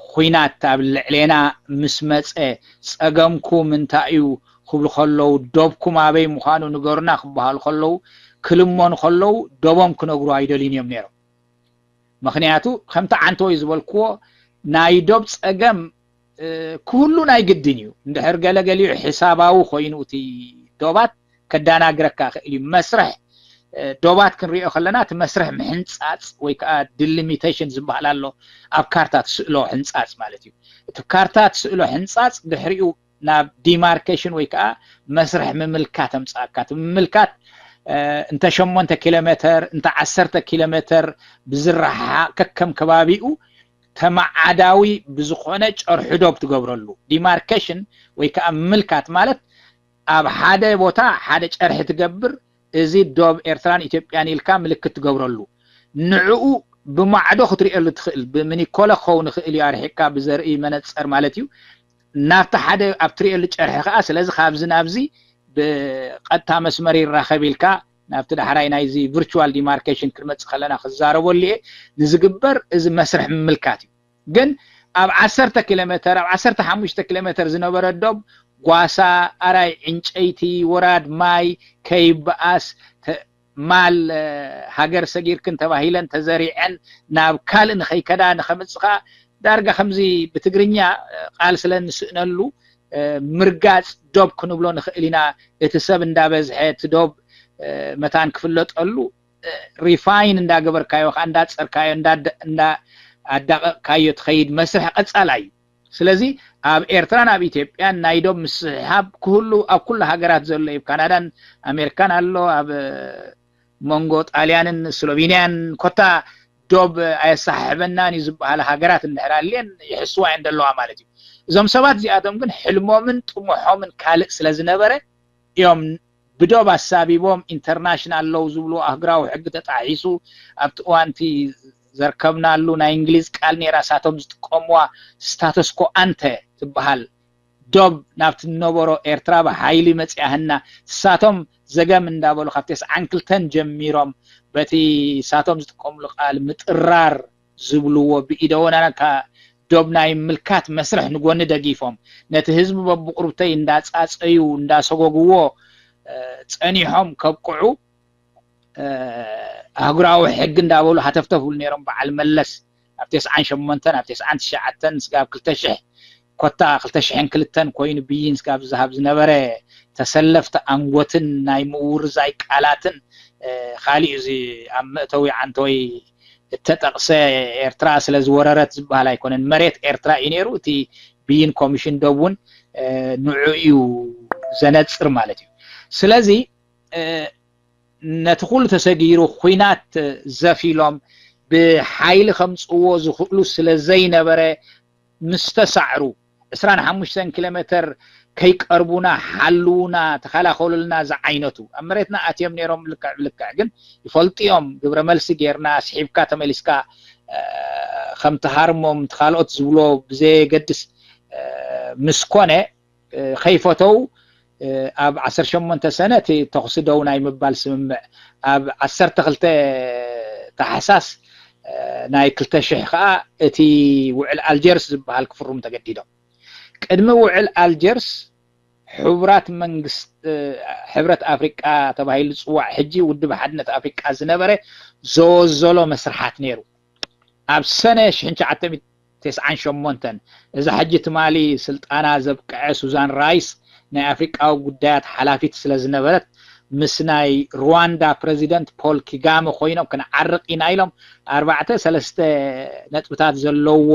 ኹናት ኣብ ልዕሌና ምስ መፀ ፀገምኩም እንታይ እዩ ክብሉ ከለዉ ዶብኩም ኣበይ ምዃኑ ንገሩና ክበሃሉ ከለዉ ክልመኑ ከለዉ ዶቦም ክነግሩ ኣይደልዩን እዮም ነይሮም። ምኽንያቱ ከምቲ ዓንተወይ ዝበልክዎ ናይ ዶብ ፀገም ክህሉ ናይ ግድን እዩ። እንድሕር ገለገሊኡ ሕሳባዊ ኮይኑ እቲ ዶባት ከዳናግረካ ክእል እዩ። መስርሕ ዶባት ክንሪኦ ከለና እቲ መስርሕ ምሕንፃፅ ወይ ከዓ ዲሊሚቴሽን ዝበሃል ኣሎ ኣብ ካርታ ትስእሎ ሕንፃፅ ማለት እዩ። እቲ ካርታ ትስእሎ ሕንፃፅ ድሕሪኡ ናብ ዲማርኬሽን ወይ ከዓ መስርሕ ምምልካት ኣምፅኣካ እቲ ምምልካት እንተ ሸሞንተ ኪሎ ሜተር እንተ ዓሰርተ ኪሎ ሜተር ብዝረሓሓቕ ከከም ከባቢኡ ተመዓዳዊ ብዝኾነ ጨርሑ ዶብ ትገብረሉ ዲማርኬሽን ወይ ከዓ ምምልካት ማለት ኣብ ሓደ ቦታ ሓደ ጨርሒ ትገብር እዚ ዶብ ኤርትራን ኢትዮጵያን ኢልካ ምልክት ትገብረሉ ንዕኡ ብማዕዶ ክትርእየሉ ትኽእል ብምኒኮለ ክኸውን ይኽእል እዩ ኣርሒቅካ ብዘርኢ መነፀር ማለት እዩ ናብቲ ሓደ ኣብ ትርእየሉ ጨርሒ ከዓ ስለዚ ካብዚ ናብዚ ብቀጥታ መስመር ይራኸብ ኢልካ ናብቲ ዳሕራይ ናይዚ ቪርቹዋል ዲማርኬሽን ክንመፅእ ከለና ክዛረበሉ እየ ንዝግበር እዚ መስርሕ ምምልካት እዩ ግን ኣብ ዓሰርተ ኪሎ ሜተር ኣብ ዓሰርተ ሓሙሽተ ኪሎ ሜተር ዝነበረ ዶብ ጓሳ ኣራይ ዕንጨይቲ ወራድ ማይ ከይበኣስ ማል ሃገር ሰጊርክን ተባሂለን ተዘሪዐን ናብ ካልእ ንኸይከዳ ንኸምፅኻ ዳርጋ ከምዚ ብትግርኛ ቃል ስለ እንስእነሉ ምርጋፅ ዶብ ክንብሎ ንኽእል ኢና። እቲ ሰብ እንዳበዝሐ እቲ ዶብ መታን ክፍለጠሉ ሪፋይን እንዳገበርካዮ ከዓ እንዳፀርካዮ እንዳኣዳቀቅካዮ ትኸይድ መስርሕ ቀፃላይ እዩ። ስለዚ ኣብ ኤርትራን ኣብ ኢትዮጵያን ናይ ዶብ ምስሕሓብ ክህሉ ኣብ ኩሉ ሃገራት ዘሎ እዩ። ካናዳን ኣሜሪካን ኣሎ፣ ኣብ መንጎ ጣልያንን ስሎቬንያን ኮታ ዶብ ኣየሰሓሕበናን እዩ ዝበሃል ሃገራት እንድሕር ኣልየን ይሕስዋ እየን ዘለዋ ማለት እዩ። እዞም ሰባት እዚኣቶም ግን ሕልሞምን ጥሙሖምን ካልእ ስለ ዝነበረ እዮም ብዶብ ኣሳቢቦም ኢንተርናሽናል ሎው ዝብሉ ኣህጉራዊ ሕጊ ተጣሒሱ ኣብቲ እዋንቲ ዘርከብናሉ ናይ እንግሊዝ ቃል ነይራ ሳቶም ዝጥቀምዋ ስታተስኮ ኣንተ ትበሃል ዶብ ናብቲ ነበሮ ኤርትራ ብሓይሊ መፅያህና ሳቶም ዘገም እንዳበሉ ካብ ተስዓን ክልተን ጀሚሮም በቲ ሳቶም ዝጥቀምሉ ቃል ምጥራር ዝብልዎ ብኢደወና ዶብ ናይ ምልካት መስርሕ ንጎኒ ደጊፎም ነቲ ህዝቢ በብቁርብተይ እንዳፃፀዩ እንዳሰጎግዎ ፀኒሖም ከብቅዑ ኣህጉራዊ ሕጊ እንዳበሉ ሃተፍተፍሉ ነይሮም። በዓል መለስ ኣብ ተስዓን ሸሞንተን ኣብ ተስዓን ትሽዓተን ስጋብ ክልተ ሽሕ ኮታ ክልተ ሽሕን ክልተን ኮይኑ ብይን ስጋብ ዝሃብ ዝነበረ ተሰለፍቲ ኣንጎትን ናይ ምውርዛይ ቃላትን ካሊእ እዚ ኣብ መእተዊ ዓንተወይ እተጠቕሰ ኤርትራ ስለ ዝወረረት ዝበሃል ኣይኮነን። መሬት ኤርትራ እዩ ነይሩ። እቲ ብይን ኮሚሽን ዶብ እውን ንዑ እዩ ዘነፅር ማለት እዩ። ስለዚ ነቲ ኩሉ ተሰጊሩ ኹናት ዘፊሎም ብሓይሊ ከምፅዎ ዝኽእሉ ስለ ዘይነበረ ምስ ተሳዕሩ ዕስራን ሓሙሽተን ኪሎ ሜተር ከይቀርቡና ሓልውና ተኸላኸሉልና ዝዓይነቱ ኣብ መሬትና ኣትዮም ነይሮም። ልክዕ ብልክዕ ግን ይፈልጡ እዮም። ግብረ መልሲ ጌርና ስሒብካ ተመሊስካ ከም ትሃርሞም ካልኦት ዝብሎ ብዘየገድስ ምስ ኮነ ከይፈተው ኣብ ዓሰርተ ሸሞንተ ሰነ እቲ ተኹሲ ደው ናይ ምባል ስምምዕ ኣብ ዓሰርተ ክልተ ታሕሳስ ናይ ክልተ ሽሕ ከዓ እቲ ውዕል ኣልጀርስ ዝበሃል ክፍርሙ ተገዲዶም። ቅድሚ ውዕል ኣልጀርስ ሕቡራት መንግስት ሕብረት ኣፍሪቃ ተባሂሉ ዝፅዋዕ ሕጂ ውድብ ሓድነት ኣፍሪቃ ዝነበረ ዘወዘሎ መስርሓት ነይሩ። ኣብ ሰነ ሽሕን ትሽዓተ ሚእትን ተስዓን ሸሞንተን እዛ ሕጂ ትማሊ ስልጣና ዘብቅዐ ሱዛን ራይስ ናይ ኣፍሪቃዊ ጉዳያት ሓላፊት ስለ ዝነበረት ምስ ናይ ሩዋንዳ ፕረዚደንት ፖል ኪጋመ ኮይኖም ክንዓርቕ ኢና ኢሎም ኣርባዕተ ሰለስተ ነጥብታት ዘለዎ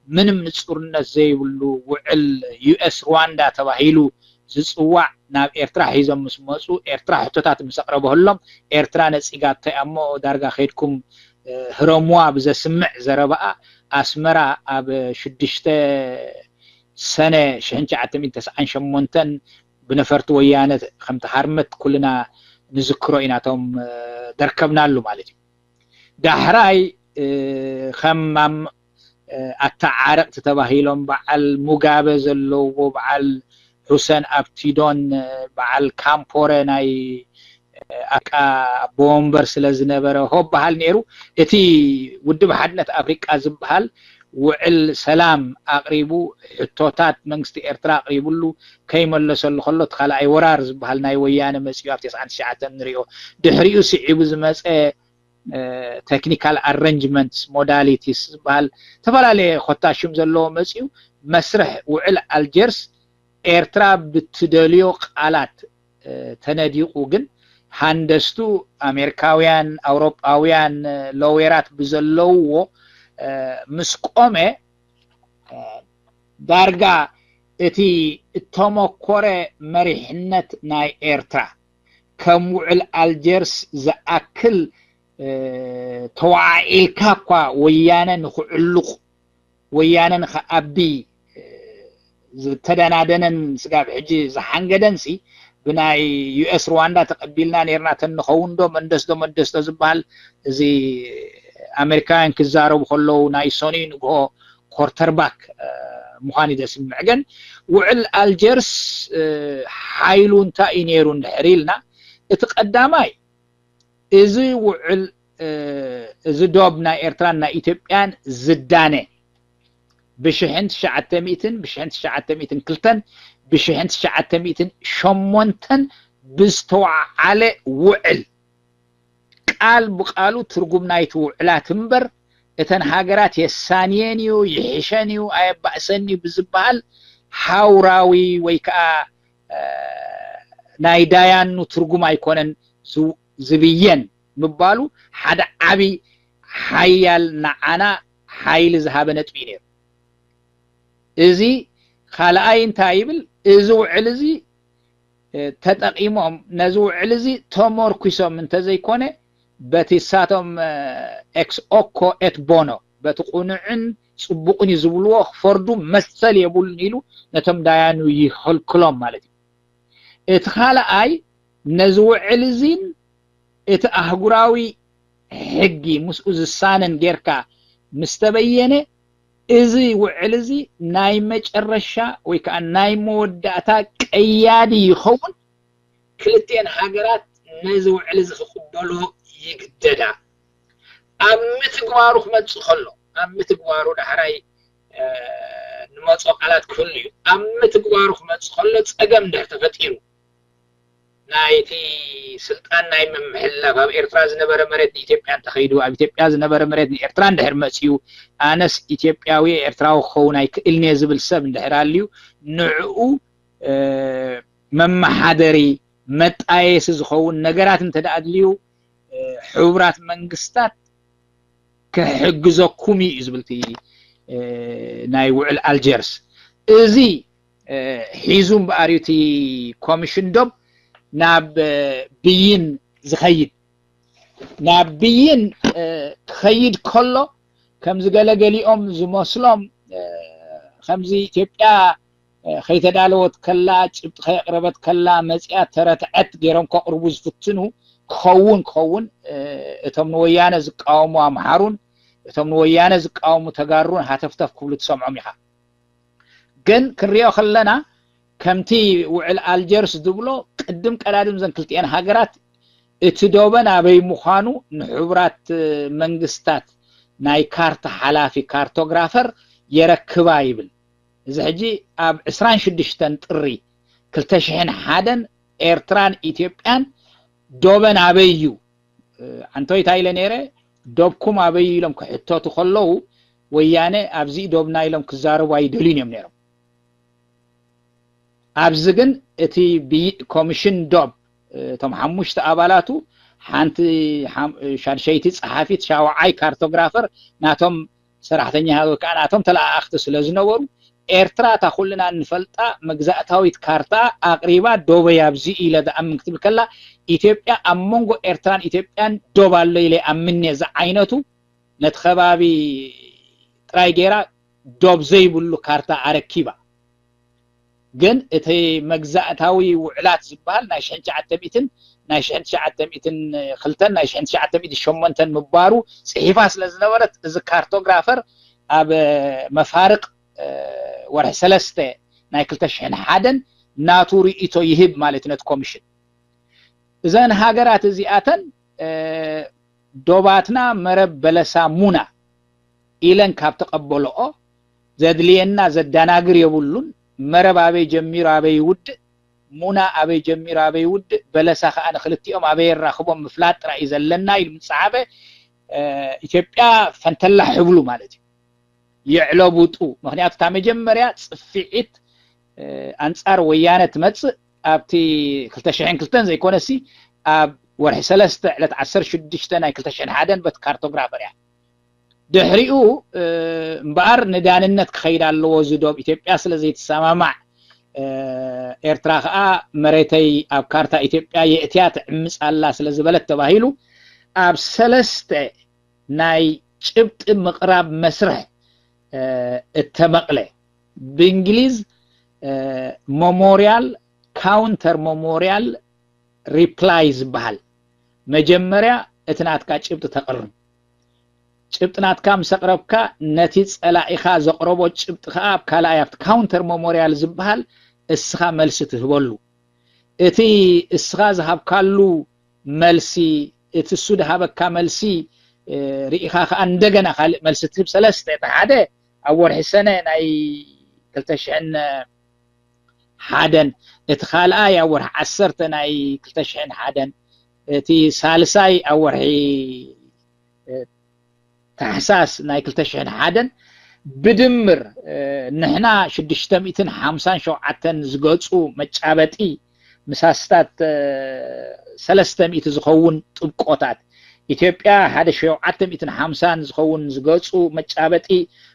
ምንም ንፁርነት ዘይብሉ ውዕል ዩኤስ ሩዋንዳ ተባሂሉ ዝፅዋዕ ናብ ኤርትራ ሒዞም ምስ መፁ ኤርትራ ሕቶታት ምስ ኣቕረበህሎም ኤርትራ ነፂጋቶ እያ እሞ ዳርጋ ከይድኩም ህረምዋ ብዘስምዕ ዘረባኣ ኣስመራ ኣብ ሽዱሽተ ሰነ ሽሕን ትሽዓተ ሚእትን ተስዓን ሸሞንተን ብነፈርቲ ወያነ ከም ተሃርመት ኩልና ንዝክሮ ኢና እቶም ደርከብናሉ ማለት እዩ። ዳሕራይ ከም ኣተዓረቕቲ ተባሂሎም በዓል ሙጋበ ዘለዎ በዓል ሁሰን ኣብቲዶን በዓል ካምፖረ ናይ ኣፍሪቃ ኣቦ ወንበር ስለ ዝነበረ ሆ በሃል ነይሩ። እቲ ውድብ ሓድነት ኣፍሪቃ ዝበሃል ውዕል ሰላም ኣቕሪቡ ሕቶታት መንግስቲ ኤርትራ ኣቕሪብሉ ከይመለሰሉ ከሎ እቲ ካልኣይ ወራር ዝበሃል ናይ ወያነ መፅኡ ኣብ ተስዓን ትሽዓተን ንሪኦ። ድሕሪኡ ስዒቡ ዝመፀ ቴክኒካል ኣረንጅመንትስ ሞዳሊቲስ ዝበሃል ዝተፈላለየ ኮታ ሽም ዘለዎ መፅኡ መስርሕ ውዕል ኣልጀርስ ኤርትራ ብትደልዮ ቃላት ተነዲቑ ግን ሃንደስቱ ኣሜሪካውያን ኣውሮጳውያን ሎዌራት ብዘለውዎ ምስ ቆመ ዳርጋ እቲ እተመኮረ መሪሕነት ናይ ኤርትራ ከም ውዕል ኣልጀርስ ዝኣክል ተዋዓኢልካ እኳ ወያነ ንክዕልቑ ወያነ ንክኣቢ ዝተደናደነን ስጋብ ሕጂ ዝሓንገደን ሲ ብናይ ዩኤስ ሩዋንዳ ተቀቢልና ነርና ተንኸውን ዶ መንደስ ዶ መደስቶ ዝበሃል እዚ ኣሜሪካውያን ክዛረቡ ከለዉ ናይ ሰኑይ ንግሆ ኮርተርባክ ምዃን እዩ ዘስምዕ። ግን ውዕል ኣልጀርስ ሓይሉ እንታይ እዩ ነይሩ እንድሕር ኢልና እቲ ቀዳማይ እዚ ውዕል እዚ ዶብ ናይ ኤርትራን ናይ ኢትዮጵያን ዝዳነ ብሽሕን ትሽዓተ ሚእትን ብሽሕን ትሽዓተ ሚእትን ክልተን ብሽሕን ትሽዓተ ሚእትን ሸሞንተን ብዝተወዓዓለ ውዕል ቃል ብቃሉ ትርጉም ናይቲ ውዕላት እምበር እተን ሃገራት የሳንየን እዩ፣ ይሕሸን እዩ፣ ኣየባእሰን እዩ ብዝበሃል ሃውራዊ ወይ ከዓ ናይ ዳያኑ ትርጉም ኣይኮነን ዝብየን ምባሉ ሓደ ዓቢ ሓያል ንዓና ሓይሊ ዝሃበ ነጥቢ እዩ ነይሩ። እዚ ካልኣይ እንታይ ይብል? እዚ ውዕል እዚ ተጠቒሞም ነዚ ውዕል እዚ ተመርኩሶም እንተዘይኮነ በቲ ሳቶም ኤክስ ኦኮ ኤት ቦኖ በቲ ቁኑዕን ጽቡቕን እዩ ዝብልዎ ክፈርዱ መሰል የብሉን ኢሉ ነቶም ዳያኑ ይኸልክሎም ማለት እዩ። እቲ ካልኣይ ነዚ ውዕል እዚን እቲ ኣህጉራዊ ሕጊ ምስኡ ዝሳነን ጌርካ ምስ ተበየነ እዚ ውዕል እዚ ናይ መጨረሻ ወይ ከዓ ናይ መወዳእታ ቀያዲ ይኸውን። ክልቲኤን ሃገራት ነዚ ውዕል እዚ ክቕበሎ ይግደዳ። ኣብ ምትግባሩ ክመፅእ ከሎ ኣብ ምትግባሩ ዳሕራይ ንመፅኦ ቃላት ክህሉ እዩ። ኣብ ምትግባሩ ክመፅእ ከሎ ፀገም እንድሕር ተፈጢሩ ናይቲ ስልጣን ናይ ምምሕልላፍ ኣብ ኤርትራ ዝነበረ መሬት ንኢትዮጵያ እንተኸይዱ ኣብ ኢትዮጵያ ዝነበረ መሬት ንኤርትራ እንድሕር መፅዩ ኣነስ ኢትዮጵያዊ ኤርትራዊ ክኸውን ኣይክእልንየ ዝብል ሰብ እንድሕር ኣልዩ ንዕኡ መመሓደሪ መጣየሲ ዝኸውን ነገራት እንተ ኣድልዩ ሕቡራት መንግስታት ክሕግዘኩም እዩ ዝብል እቲ ናይ ውዕል ኣልጀርስ። እዚ ሒዙ እምበኣር እዩ እቲ ኮሚሽን ዶብ ናብ ብይን ዝኸይድ። ናብ ብይን ክኸይድ ከሎ ከምዚ ገለገሊኦም ዝመስሎም ከምዚ ኢትዮጵያ ከይተዳለወት ከላ ጭብጢ ከየቕረበት ከላ መፅያ ተረትዐት ገይሮም ከቕርቡ ዝፍትኑ ክኸውን ክኸውን እቶም ንወያነ ዝቃወሙ ኣምሓሩን እቶም ንወያነ ዝቃወሙ ተጋሩን ሃተፍተፍ ክብሉ ትሰምዖም ኢኻ። ግን ክንሪኦ ከለና ከምቲ ውዕል ኣልጀርስ ዝብሎ ቅድም ቀዳድም ዘን ክልቲኤን ሃገራት እቲ ዶበን ኣበይ ምዃኑ ንሕቡራት መንግስታት ናይ ካርታ ሓላፊ ካርቶግራፈር የረክባ ይብል። እዚ ሕጂ ኣብ ዕስራን ሽዱሽተን ጥሪ ክልተ ሽሕን ሓደን ኤርትራን ኢትዮጵያን ዶበን ኣበይ እዩ ኣንቶይ እንታይ ኢለ ነይረ ዶብኩም ኣበይ ኢሎም ክሕተቱ ከለዉ ወያነ ኣብዚ ዶብና ኢሎም ክዛረቡ ኣይደልዩን እዮም ነይሮም። ኣብዚ ግን እቲ ኮሚሽን ዶብ እቶም ሓሙሽተ ኣባላቱ ሓንቲ ሻድሸይቲ ጸሓፊት ሻውዓይ ካርቶግራፈር ናቶም ሰራሕተኛታት ወይ ከዓ ናቶም ተለኣኣኽቲ ስለ ዝነበሩ ኤርትራ እታ ኩልና እንፈልጣ መግዛእታዊት ካርታ ኣቕሪባ ዶበይ ኣብዚ ኢለ ዝኣምን ክትብል ከላ ኢትዮጵያ ኣብ መንጎ ኤርትራን ኢትዮጵያን ዶብ ኣሎ ኢለ ይኣምን እየ ዝዓይነቱ ነቲ ከባቢ ጥራይ ገይራ ዶብ ዘይብሉ ካርታ ኣረኪባ። ግን እቲ መግዛእታዊ ውዕላት ዝበሃል ናይ ሽሕን ትሽዓተ ሚእትን ናይ ሽሕን ትሽዓተ ሚእትን ክልተን ናይ ሽሕን ትሽዓተ ሚእትን ሸሞንተን ምባሩ ፅሒፋ ስለ ዝነበረት እዚ ካርቶግራፈር ኣብ መፋርቅ ወርሒ ሰለስተ ናይ ክልተ ሽሕን ሓደን ናቱ ርእይቶ ይህብ ማለት ነቲ ኮሚሽን። እዘን ሃገራት እዚኣተን ዶባትና መረብ በለሳ ሙና ኢለን ካብ ተቐበልኦ ዘድልየና ዘዳናግር የብሉን። መረብ ኣበይ ጀሚሩ ኣበይ ይውድእ፣ ሙና ኣበይ ጀሚሩ ኣበይ ይውድእ፣ በለሳ ከዓ ንክልቲኦም ኣበይ የራኽቦም ምፍላጥ ጥራይ እዩ ዘለና ኢሉ ምፅሓፈ ኢትዮጵያ ፈንተላ ሕብሉ ማለት እዩ። የዕለቡጡ ምክንያቱ እታ መጀመርያ ፅፍዒት ኣንፃር ወያነ ትመፅእ ኣብቲ ክልተ ሽሕን ክልተን ዘይኮነሲ ኣብ ወርሒ ሰለስተ ዕለት ዓሰርተ ሽዱሽተ ናይ ክልተ ሽሕን ሓደን በቲ ካርቶግራፈር እያ። ድሕሪኡ እምበኣር ንዳንነት ክኸይድ ኣለዎ እዚ ዶብ ኢትዮጵያ ስለ ዘይትሰማማዕ ኤርትራ ከዓ መሬተይ ኣብ ካርታ ኢትዮጵያ የእትያ ትዕምፅ ኣላ ስለ ዝበለት ተባሂሉ ኣብ ሰለስተ ናይ ጭብጢ ምቕራብ መስርሕ እተመቕለ ብእንግሊዝ መሞርያል ካውንተር መሞርያል ሪፕላይ ዝበሃል መጀመርያ እቲ ናትካ ጭብጢ ተቕርብ። ጭብጢ ናትካ ምስ ኣቕረብካ ነቲ ጸላኢኻ ዘቕረቦ ጭብጢ ኸኣ ኣብ ካልኣይ ኣብቲ ካውንተር መሞርያል ዝበሃል እስኻ መልሲ ትህበሉ። እቲ እስኻ ዝሃብካሉ መልሲ እቲ እሱ ዝሃበካ መልሲ ርኢኻ ከዓ እንደገና ካልእ መልሲ ትህብ ሰለስተ እቲ ሓደ ኣብ ወርሒ ሰነ ናይ ክልተ ሽሕን ሓደን እቲ ካልኣይ ኣብ ወርሒ ዓሰርተ ናይ ክልተ ሽሕን ሓደን እቲ ሳልሳይ ኣብ ወርሒ ታሕሳስ ናይ ክልተ ሽሕን ሓደን ብድምር ንሕና ሽዱሽተ ሚእትን ሓምሳን ሸውዓተን ዝገጹ መጫበጢ ምስ ኣስታት ሰለስተ ሚእቲ ዝኸውን ጥብቆታት፣ ኢትዮጵያ ሓደ ሸውዓተ ሚእትን ሓምሳን ዝኸውን ዝገጹ መጫበጢ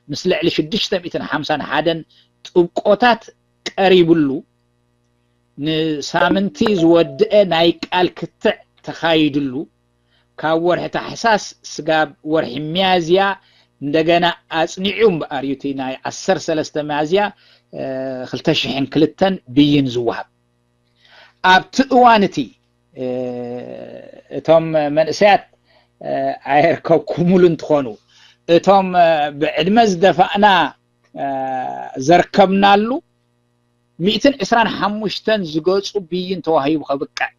ምስ ልዕሊ ሽዱሽተ ሚእትን ሓምሳን ሓደን ጥብቆታት ቀሪብሉ፣ ንሳምንቲ ዝወድአ ናይ ቃል ክትዕ ተኻይድሉ፣ ካብ ወርሒ ታሕሳስ ስጋብ ወርሒ ሚያዝያ እንደገና ኣጽኒዑ እምበኣር እዩ እቲ ናይ ዓሰርተ ሰለስተ ሚያዝያ ክልተ ሽሕን ክልተን ብይን ዝወሃብ። ኣብቲ እዋን እቲ እቶም መንእሰያት ኣየርከብኩምሉ እንትኾኑ፣ እቶም ብዕድመ ዝደፋእና ዘርከብናሉ ሚእትን ዕስራን ሓሙሽተን ዝገጹ ብይን ተዋሂቡ ከብቅዕ፣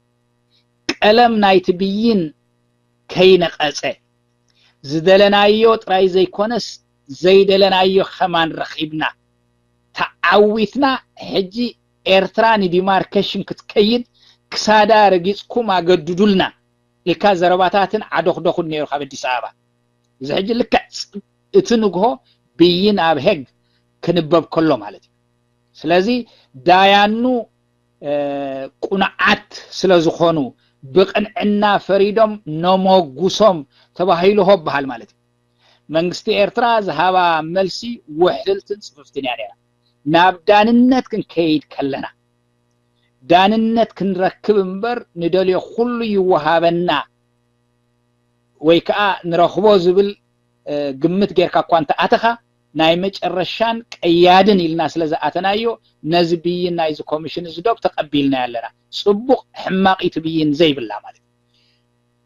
ቀለም ናይቲ ብይን ከይነቐጸ፣ ዝደለናዮ ጥራይ ዘይኮነስ ዘይደለናዮ ከማን ረኺብና፣ ተዓዊትና። ሕጂ ኤርትራ ንዲማርከሽን ክትከይድ ክሳዳ ረጊጽኩም ኣገድዱልና ኢልካ ዘረባታትን ዓዶኽዶኽን ነይሩ ካብ ኣዲስ ኣበባ። እዚ ሕጂ ልክዕ እቲ ንግሆ ብይን ኣብ ሄግ ክንበብ ከሎ ማለት እዩ። ስለዚ ዳያኑ ቁኑዓት ስለ ዝኾኑ ብቕንዕና ፈሪዶም ነመጉሶም ተባሂሉ ሆ በሃል ማለት እዩ። መንግስቲ ኤርትራ ዝሃባ መልሲ ውሕልትን ጽፍፍትን እያ ነይራ። ናብ ዳንነት ክንከይድ ከለና ዳንነት ክንረክብ እምበር ንደልዮ ኩሉ ይወሃበና ወይ ከዓ ንረኽቦ ዝብል ግምት ጌርካ እኳ እንተኣተኻ ናይ መጨረሻን ቀያድን ኢልና ስለ ዝኣተናዮ ነዚ ብይን ናይዚ ኮሚሽን እዚ ዶብ ተቐቢልናዮ ኣለና። ጽቡቕ ሕማቕ እዩ እቲ ብይን ዘይብላ ማለት እዩ።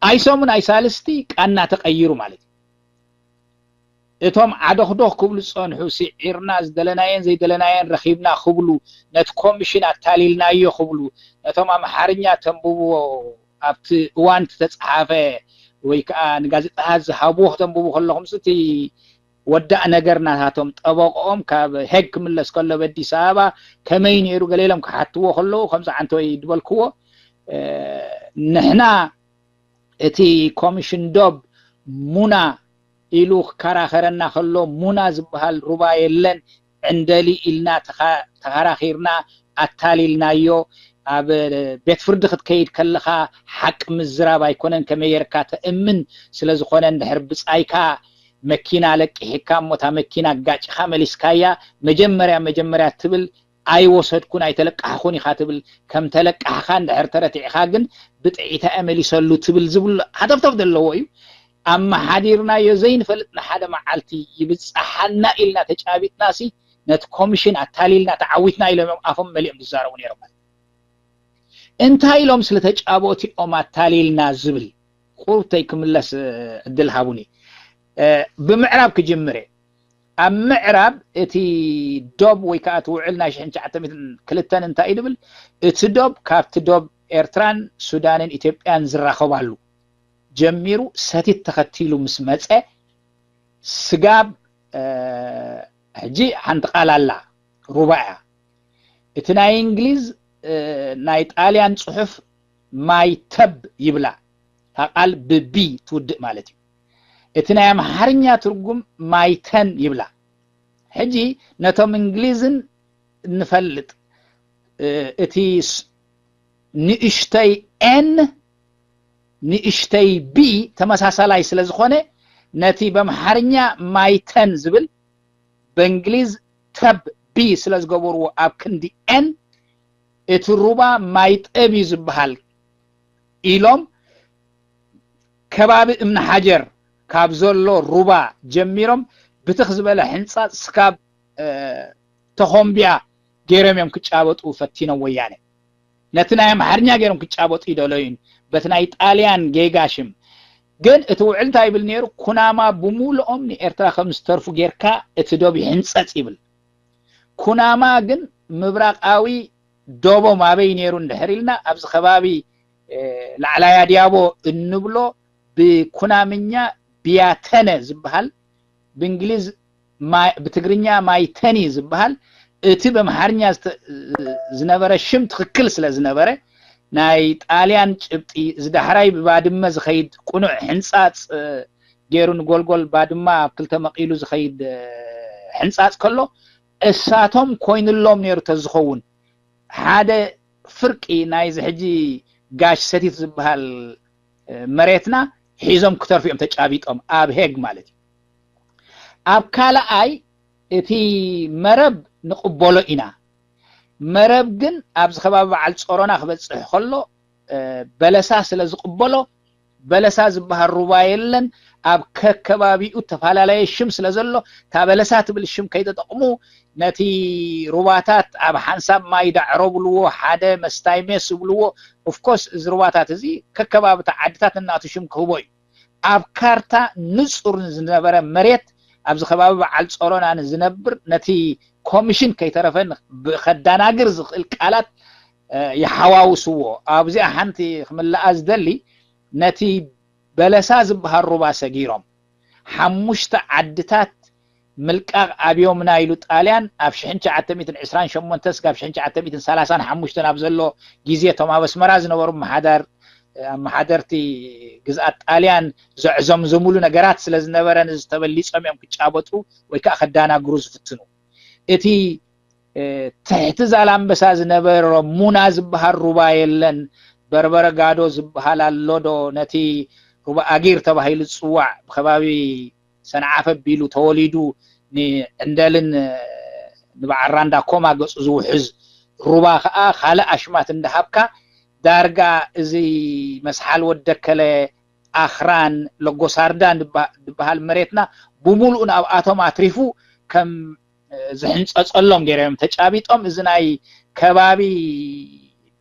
ኣይሰሙን ኣይሳልስቲ ቃና ተቐይሩ ማለት እዩ። እቶም ዓዶኽዶኽ ክብሉ ዝጸንሑ ስዒርና ዝደለናየን ዘይደለናየን ረኺብና ክብሉ ነቲ ኮሚሽን ኣታሊልናዮ ክብሉ ነቶም ኣምሓርኛ ተንብብዎ ኣብቲ እዋን ዝተጻሓፈ ወይ ከዓ ንጋዜጣታት ዝሃብዎ ክተንብቡ ከለኹም እቲ ወዳእ ነገር ናታቶም ጠበቆኦም ካብ ሄግ ክምለስ ከሎ በዲስ ኣበባ ከመይ ነይሩ ገለ ኢሎም ክሓትዎ ከለዉ ከምዚ ዓንተወይ ድበልክዎ ንሕና እቲ ኮሚሽን ዶብ ሙና ኢሉ ክከራኸረና ከሎ ሙና ዝበሃል ሩባ የለን ዕንደሊ ኢልና ተኸራኺርና ኣታሊልናዮ። ኣብ ቤት ፍርዲ ክትከይድ ከለኻ ሓቂ ምዝራብ ኣይኮነን ከመይ ጌርካ ተእምን ስለ ዝኾነ እንድሕር ብጻይካ መኪና ለቂሕካ እሞ እታ መኪና ኣጋጭኻ መሊስካያ መጀመርያ መጀመርያ ትብል ኣይወሰድኩን ኣይተለቃሕኹን ኢኻ ትብል ከም ተለቃሕኻ እንድሕር ተረቲዕኻ ግን ብጥዒታ እየ መሊሰሉ ትብል ዝብሉ ሃተፍተፍ ዘለዎ እዩ። ኣመሓዲርናዮ ዘይንፈልጥ ንሓደ መዓልቲ ይብጻሓና ኢልና ተጫቢጥናሲ ነቲ ኮሚሽን ኣታሊልና ተዓዊትና ኢሎም እዮም ኣፎም መሊኦም ዝዛረቡ ነይሮም። እንታይ ኢሎም ስለ ተጫቦት እዮም ኣታሊልና ዝብል ቁርብተይ ክምለስ ዕድል ሃቡኒ። ብምዕራብ ክጅምር እየ። ኣብ ምዕራብ እቲ ዶብ ወይ ከዓ እቲ ውዕል ናይ ሽሕን ትሽዓተ ሚእትን ክልተን እንታይ እዩ ድብል? እቲ ዶብ ካብቲ ዶብ ኤርትራን ሱዳንን ኢትዮጵያን ዝራኸባሉ ጀሚሩ ሰቲት ተኸቲሉ ምስ መጸ ስጋብ ሕጂ ሓንቲ ቃል ኣላ ሩባ እያ። እቲ ናይ እንግሊዝ ናይ ጣልያን ጽሑፍ ማይተብ ይብላ። እታ ቃል ብቢ ትውድእ ማለት እዩ። እቲ ናይ ኣምሓርኛ ትርጉም ማይተን ይብላ። ሕጂ ነቶም እንግሊዝን ንፈልጥ እቲ ንእሽተይ ኤን ንእሽተይ ቢ ተመሳሳላይ ስለ ዝኾነ ነቲ በምሓርኛ ማይተን ዝብል በእንግሊዝ ተብ ቢ ስለ ዝገበርዎ ኣብ ክንዲ ኤን እቲ ሩባ ማይጠብ እዩ ዝበሃል ኢሎም ከባቢ እምኒ ሓጀር ካብ ዘሎ ሩባ ጀሚሮም ብትኽ ዝበለ ሕንፃፅ ስካብ ተኾምቢያ ገይሮም እዮም ክጫበጡ ፈቲኖም ወያነ። ነቲ ናይ ኣምሓርኛ ገይሮም ክጫበጡ ይደለዩን በቲ ናይ ጣልያን ጌጋ ሽም ግን እቲ ውዕል እንታይ ይብል ነይሩ? ኩናማ ብሙሉኦም ንኤርትራ ከም ዝተርፉ ጌርካ እቲ ዶብ ይሕንጸጽ ይብል። ኩናማ ግን ምብራቃዊ ዶቦም ኣበይ ነይሩ እንድሕር ኢልና ኣብዚ ከባቢ ላዕላይ ኣድያቦ እንብሎ ብኩናምኛ ቢያተነ ዝበሃል ብእንግሊዝ ብትግርኛ ማይተኒ ዝበሃል እቲ በምሓርኛ ዝነበረ ሽም ትኽክል ስለ ዝነበረ ናይ ጣልያን ጭብጢ ዝዳሕራይ ብባድመ ዝኸይድ ቁኑዕ ሕንፃፅ ገይሩ ንጎልጎል ባድማ ኣብ ክልተ መቒሉ ዝኸይድ ሕንፃፅ ከሎ እሳቶም ኮይኑሎም ነይሩ ተዝኸውን ሓደ ፍርቂ ናይዚ ሕጂ ጋሽ ሰቲት ዝበሃል መሬትና ሒዞም ክተርፉ እዮም ተጫቢጦም ኣብ ሄግ ማለት እዩ። ኣብ ካልኣይ እቲ መረብ ንቕበሎ ኢና። መረብ ግን ኣብዚ ከባቢ በዓል ጾሮና ክበጽሕ ከሎ በለሳ ስለ ዝቕበሎ በለሳ ዝበሃል ሩባ የለን። ኣብ ከከባቢኡ ተፈላለየ ሽም ስለ ዘሎ እታ በለሳ ትብል ሽም ከይተጠቕሙ ነቲ ሩባታት ኣብ ሓንሳብ ማይ ዳዕሮ ብልዎ ሓደ መስታይ ሜስ ብልዎ። ኦፍኮርስ እዚ ሩባታት እዚ ከከባብታ ዓድታት እናቱ ሽም ክህቦ እዩ። ኣብ ካርታ ንጹር ዝነበረ መሬት ኣብዚ ከባቢ በዓል ጾሮና ንዝነብር ነቲ ኮሚሽን ከይተረፈ ከዳናግር ዝኽእል ቃላት ይሓዋውስዎ። ኣብዚኣ ሓንቲ ክምልኣ ዝደሊ ነቲ በለሳ ዝበሃል ሩባ ሰጊሮም ሓሙሽተ ዓድታት ምልቃቕ ኣብዮምና ኢሉ ጣልያን ኣብ ሽሕን ትሽዓተ ሚእትን ዕስራን ሸሞንተ ስጋብ ሽሕን ትሽዓተ ሚእትን ሰላሳን ሓሙሽተን ኣብ ዘሎ ግዜ እቶም ኣብ ኣስመራ ዝነበሩ ኣመሓዳር ኣመሓደርቲ ግዝኣት ጣልያን ዘዕዘምዘምሉ ነገራት ስለ ዝነበረ ንዝተበሊጾም እዮም ክጫበጡ ወይ ከዓ ከዳናግሩ ዝፍትኑ። እቲ ትሕቲ ዛላምበሳ ዝነበረ ሙና ዝበሃል ሩባ የለን። በርበረ ጋዶ ዝበሃል ኣሎ ዶ ነቲ ሩባ ኣጊር ተባሂሉ ዝፅዋዕ ብከባቢ ሰንዓፈ ቢሉ ተወሊዱ ንዕንደልን ንበዓል ራንዳ ኮማ ገፁ ዝውሕዝ ሩባ ከዓ ካልእ ኣሽማት እንዳሃብካ ዳርጋ እዚ መስሓል ወደከለ ኣኽራን ለጎሳርዳ ዝበሃል መሬትና ብምሉኡ ንኣብኣቶም ኣትሪፉ ከም ዝሕንፀፀሎም ገይሮም ተጫቢጦም። እዚ ናይ ከባቢ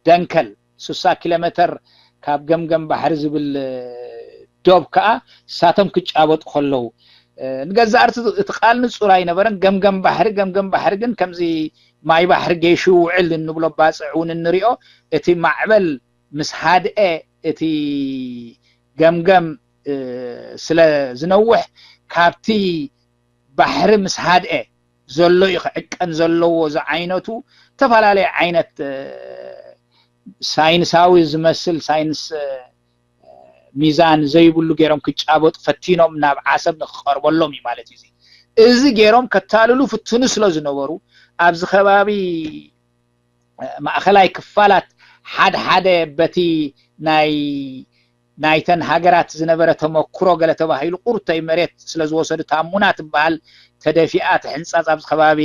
ደንከል ሱሳ ኪሎ ሜተር ካብ ገምገም ባሕሪ ዝብል ዶብ ከዓ እሳቶም ክጫበጡ ከለዉ ንገዛእ ርእሲ እቲ ቃል ንፁር ኣይነበረን። ገምገም ባሕሪ ገምገም ባሕሪ ግን ከምዚ ማይ ባሕሪ ገይሹ ይውዕል እንብሎ ባፅዕ እውን እንሪኦ። እቲ ማዕበል ምስ ሃድአ እቲ ገምገም ስለ ዝነውሕ ካብቲ ባሕሪ ምስ ሃድአ ዘሎ እዩ ክዕቀን ዘለዎ ዝዓይነቱ ዝተፈላለየ ዓይነት ሳይንሳዊ ዝመስል ሳይንስ ሚዛን ዘይብሉ ገይሮም ክጫበጡ ፈቲኖም ናብ ዓሰብ ንክቀርበሎም እዩ ማለት እዩ። እዚ ገይሮም ከታልሉ ፍትኑ ስለ ዝነበሩ ኣብዚ ከባቢ ማእኸላይ ክፋላት ሓደ ሓደ በቲ ናይ ናይተን ሃገራት ዝነበረ ተመክሮ ገለ ተባሂሉ ቁርተይ መሬት ስለ ዝወሰዱ ታሙና ትበሃል ተደፊኣ ትሕንፃፅ ኣብዚ ከባቢ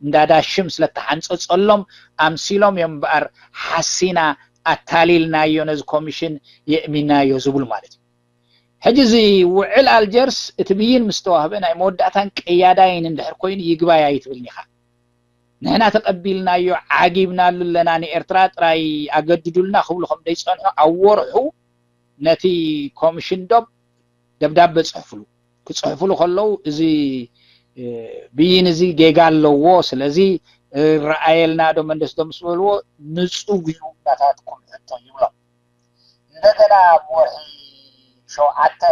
እንዳዳሽም ስለተሓንፀፀሎም ኣምሲሎም እዮም እምበኣር ሓሲና ኣታሊልናዮ ነዚ ኮሚሽን የእሚናዮ ዝብሉ ማለት እዩ። ሕጂ እዚ ውዕል ኣልጀርስ እቲ ብይን ምስ ተዋህበ ናይ መወዳእታን ቀያዳይን እንድሕር ኮይኑ ይግባይ ኣይትብልን ኢኻ። ንሕና ተቐቢልናዮ ዓጊብናሉ ኣለና ንኤርትራ ጥራይ ኣገድዱልና ክብሉ ከም ደይጸንሑ ኣብ ወርሑ ነቲ ኮሚሽን ዶብ ደብዳበ ጽሕፍሉ ክጽሕፍሉ ከለዉ እዚ ብይን እዚ ጌጋ ኣለዎ ስለዚ ረኣየልና ዶ መንደስ ዶ ምስ በልዎ ንጹግ እዩ ናታትኩም ሕቶ ይብሎም። እንደገና ኣብ ወርሒ ሸውዓተ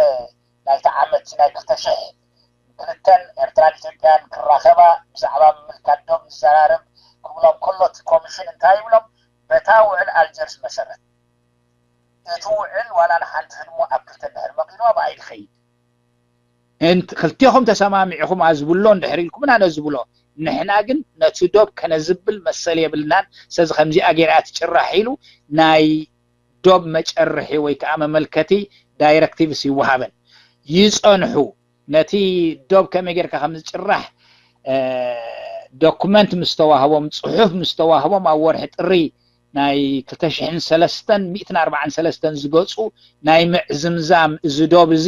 ናይቲ ዓመት ናይ ክልተ ሽሕ ክልተን ኤርትራን ኢትዮጵያን ክራኸባ ብዛዕባ ምምልካት ዶብ ንዘራረብ ክብሎም ከሎ እቲ ኮሚሽን እንታይ ይብሎም በታ ውዕል ኣልጀርስ መሰረት እቲ ውዕል ዋላ ንሓንቲ ህድሞ ኣብ ክልተ እንድሕር መቒሉ ኣብኣ ይኸይድ እንት ክልቴኹም ተሰማሚዕኹም ኣዝብሎ እንድሕር ኢልኩምና ነዝብሎ ንሕና ግን ነቲ ዶብ ከነዝብል መሰል የብልናን ስለዚ ከምዚኣ ገይራ ትጭራሕ ኢሉ ናይ ዶብ መጨርሒ ወይ ከዓ መመልከቲ ዳይረክቲቭስ ይወሃበን ይፀንሑ ነቲ ዶብ ከመይ ጌርካ ከም ዝጭራሕ ዶኩመንት ምስ ተዋህቦም ፅሑፍ ምስ ተዋህቦም ኣብ ወርሒ ጥሪ ናይ ክልተ ሽሕን ሰለስተን ሚእትን ኣርባዓን ሰለስተን ዝገፁ ናይ ምዕዝምዛም እዚ ዶብ እዚ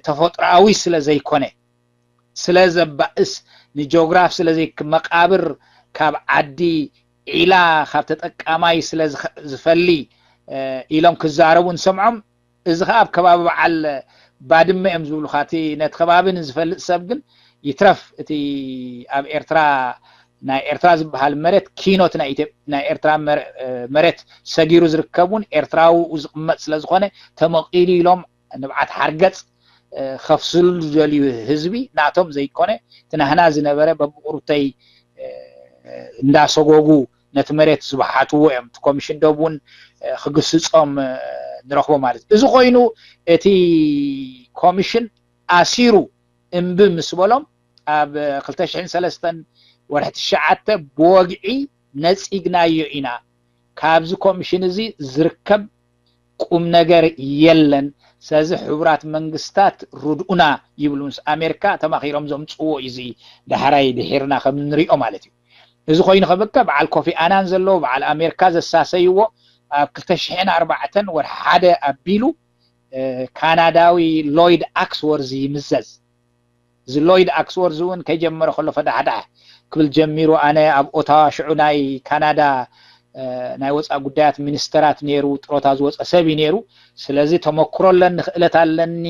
ተፈጥሮኣዊ ስለ ዘይኮነ ስለ ዘባእስ ንጆግራፍ ስለ ዘይክ መቃብር ካብ ዓዲ ዒላ ካብ ተጠቃማይ ስለ ዝፈሊ ኢሎም ክዛረቡ ንሰምዖም እዚ ከዓ ኣብ ከባቢ በዓል ባድመ እዮም ዝብሉካ እቲ ነቲ ከባቢ ንዝፈልጥ ሰብ ግን ይትረፍ እቲ ኣብ ኤርትራ ናይ ኤርትራ ዝበሃል መሬት ኪኖት ናይ ኤርትራ መሬት ሰጊሩ ዝርከብ እውን ኤርትራዊ ዝቕመጥ ስለዝኾነ ተመቒሉ ኢሎም ንብዓት ሓርገፅ ከፍስሉ ዝደልዩ ህዝቢ ናቶም ዘይኮነ እቲ ናህና ዝነበረ በብቁርብተይ እንዳሰጎጉ ነቲ መሬት ዝበሓትዎ እዮም እቲ ኮሚሽን ዶብ እውን ክግስፆም ንረኽቦ ማለት እዩ። እዚ ኮይኑ እቲ ኮሚሽን ኣሲሩ እምቢ ምስ በሎም ኣብ ክልተ ሽሕን ሰለስተን ወርሒ ትሽዓተ ብወግዒ ነፂግናዮ ኢና፣ ካብዚ ኮሚሽን እዚ ዝርከብ ቁም ነገር የለን። ስለዚ ሕቡራት መንግስታት ርድኡና ይብሉ። ምስ ኣሜሪካ ተማኺሮም ዘምፅዎ እዩ። እዚ ዳሕራይ ድሒርና ከም ንሪኦ ማለት እዩ። እዚ ኮይኑ ከበቀ በዓል ኮፊ ኣናን ዘለዎ በዓል ኣሜሪካ ዘሳሰይዎ ኣብ ክልተ ሽሕን ኣርባዕተን ወርሒ ሓደ ኣቢሉ ካናዳዊ ሎይድ ኣክስወርዝ ይምዘዝ። እዚ ሎይድ ኣክስወርዝ እውን ከይጀመረ ከሎ ፈዳሕዳሕ ክብል ጀሚሩ። ኣነ ኣብ ኦታዋ ሽዑ ናይ ካናዳ ናይ ወፃኢ ጉዳያት ሚኒስተራት ነይሩ፣ ጥሮታ ዝወፀ ሰብ እዩ ነይሩ። ስለዚ ተመክሮ ኣለኒ፣ ክእለት ኣለኒ፣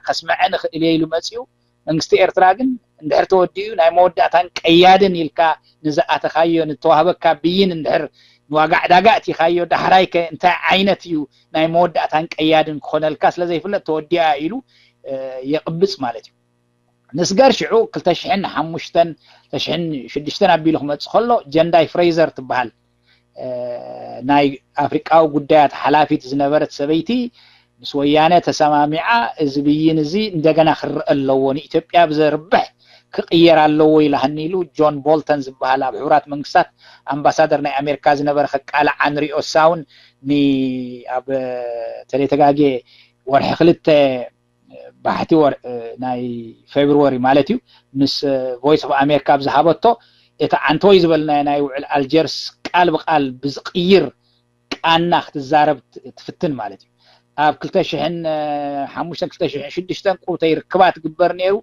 ከስምዐ ንኽእል እየ ኢሉ መፂኡ። መንግስቲ ኤርትራ ግን እንድሕር ተወዲኡ ናይ መወዳእታን ቀያድን ኢልካ ንዝኣተኻዮ ንተዋህበካ ብይን እንድሕር ንዋጋ ዕዳጋ እቲኻዮ ዳሕራይ ከ እንታይ ዓይነት እዩ ናይ መወዳእታን ቀያድን ክኾነልካ ስለ ዘይፍለጥ ተወዲኣ ኢሉ የቕብፅ ማለት እዩ። ንስጋር ሽዑ ክልተ ሽሕን ሓሙሽተን ክልተ ሽሕን ሽዱሽተን ኣቢሉ ክመፅእ ከሎ ጀንዳይ ፍሬዘር ትበሃል ናይ ኣፍሪቃዊ ጉዳያት ሓላፊት ዝነበረት ሰበይቲ ምስ ወያነ ተሰማሚዓ እዚ ብይን እዚ እንደገና ክረአ ኣለዎ፣ ንኢትዮጵያ ብዘርብሕ ክቕየር ኣለዎ ኢላህኒ ኢሉ ጆን ቦልተን ዝበሃል ኣብ ሕቡራት መንግስታት ኣምባሳደር ናይ ኣሜሪካ ዝነበረ ከቃልዓ ንሪኦ ሳውን ኣብ ተሌተጋጌ ወርሒ ክልተ ባሕቲ ናይ ፌብርዋሪ ማለት እዩ ምስ ቮይስ ኦፍ ኣሜሪካ ኣብ ዝሃበቶ እቲ ዓንቶይ ዝበልናዮ ናይ ውዕል ኣልጀርስ ቃል ብቃል ብዝቕይር ቃና ክትዛረብ ትፍትን ማለት እዩ። ኣብ ክልተ ሽሕን ሓሙሽተን ክልተ ሽሕን ሽዱሽተን ቁርተይ ርክባ ትግበር ነይሩ።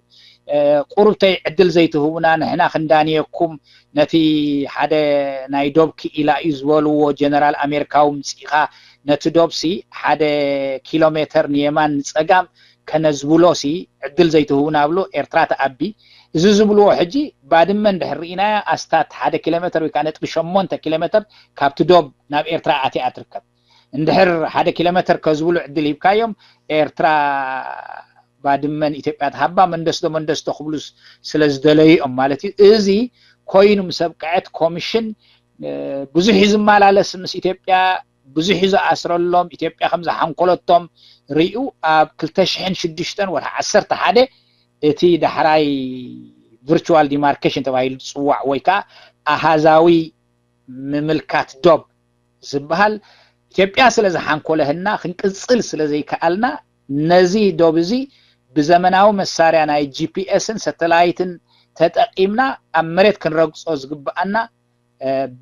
ቁርብተይ ዕድል ዘይትህቡና ንሕና ክንዳንየኩም ነቲ ሓደ ናይ ዶብ ክኢላ እዩ ዝበልዎ ጀነራል ኣሜሪካዊ ምፅኢኻ ነቲ ዶብሲ ሓደ ኪሎ ሜተር ንየማን ንፀጋም ከነዝብሎሲ ዕድል ዘይትህቡና ብሎ ኤርትራ ተኣቢ። እዚ ዝብልዎ ሕጂ ባድመ እንድሕር ርኢናያ ኣስታት ሓደ ኪሎ ሜተር ወይ ከዓ ነጥቢ ሸሞንተ ኪሎ ሜተር ካብቲ ዶብ ናብ ኤርትራ ኣትያ ትርከብ። እንድሕር ሓደ ኪሎ ሜተር ከዝብሉ ዕድል ሂብካዮም ኤርትራ ባድመን ኢትዮጵያ ተሃባ መንደስዶ መንደስዶ ክብሉ ስለ ዝደለዩ እዮም ማለት እዩ። እዚ ኮይኑ ምስ ኣብቅዐት ኮሚሽን ብዙሕ እዩ ዝመላለስ ምስ ኢትዮጵያ፣ ብዙሕ እዩ ዝኣስረሎም፣ ኢትዮጵያ ከም ዝሓንኮለቶም ርዩ ኣብ ክልተ ሽሕን ሽዱሽተን ወርሒ ዓሰርተ ሓደ እቲ ዳሕራይ ቪርቹዋል ዲማርኬሽን ተባሂሉ ዝፅዋዕ ወይ ከዓ ኣሃዛዊ ምምልካት ዶብ ዝበሃል ኢትዮጵያ ስለ ዝሓንኮለህና ክንቅፅል ስለ ዘይከኣልና ነዚ ዶብ እዚ ብዘመናዊ መሳርያ ናይ ጂፒኤስን ሰተላይትን ተጠቂምና ኣብ መሬት ክንረግፆ ዝግብኣና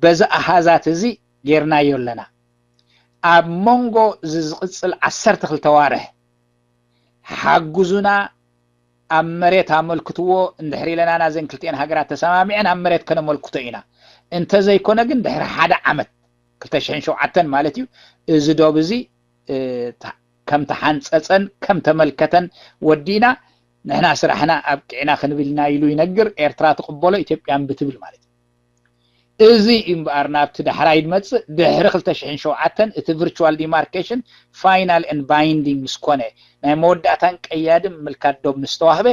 በዚ ኣሃዛት እዚ ጌርናዮ ኣለና። ኣብ መንጎ እዚ ዝቕፅል ዓሰርተ ክልተ ዋርሕ ሓግዙና ኣብ መሬት ኣመልክትዎ እንድሕር ኢለና ናዘን ክልቲኤን ሃገራት ተሰማሚዐን ኣብ መሬት ከነመልክቶ ኢና። እንተዘይኮነ ግን ድሕሪ ሓደ ዓመት ክልተ ሽሕን ሸውዓተን ማለት እዩ እዚ ዶብ እዚ ከም ተሓንፀፀን ከም ተመልከተን ወዲእና ንሕና ስራሕና ኣብቂዕና ክንብል ኢና ኢሉ ይነግር። ኤርትራ ትቕበሎ ኢትዮጵያ እምቢ ትብል ማለት እዩ። እዚ እምበኣር ናብቲ ዳሕራይ ድመፅእ ድሕሪ ክልተ ሽሕን ሸውዓተን እቲ ቪርቹዋል ዲማርኬሽን ፋይናል ኤንድ ባይንዲንግ ምስ ኮነ ናይ መወዳእታን ቀያድን ምልካት ዶብ ምስ ተዋህበ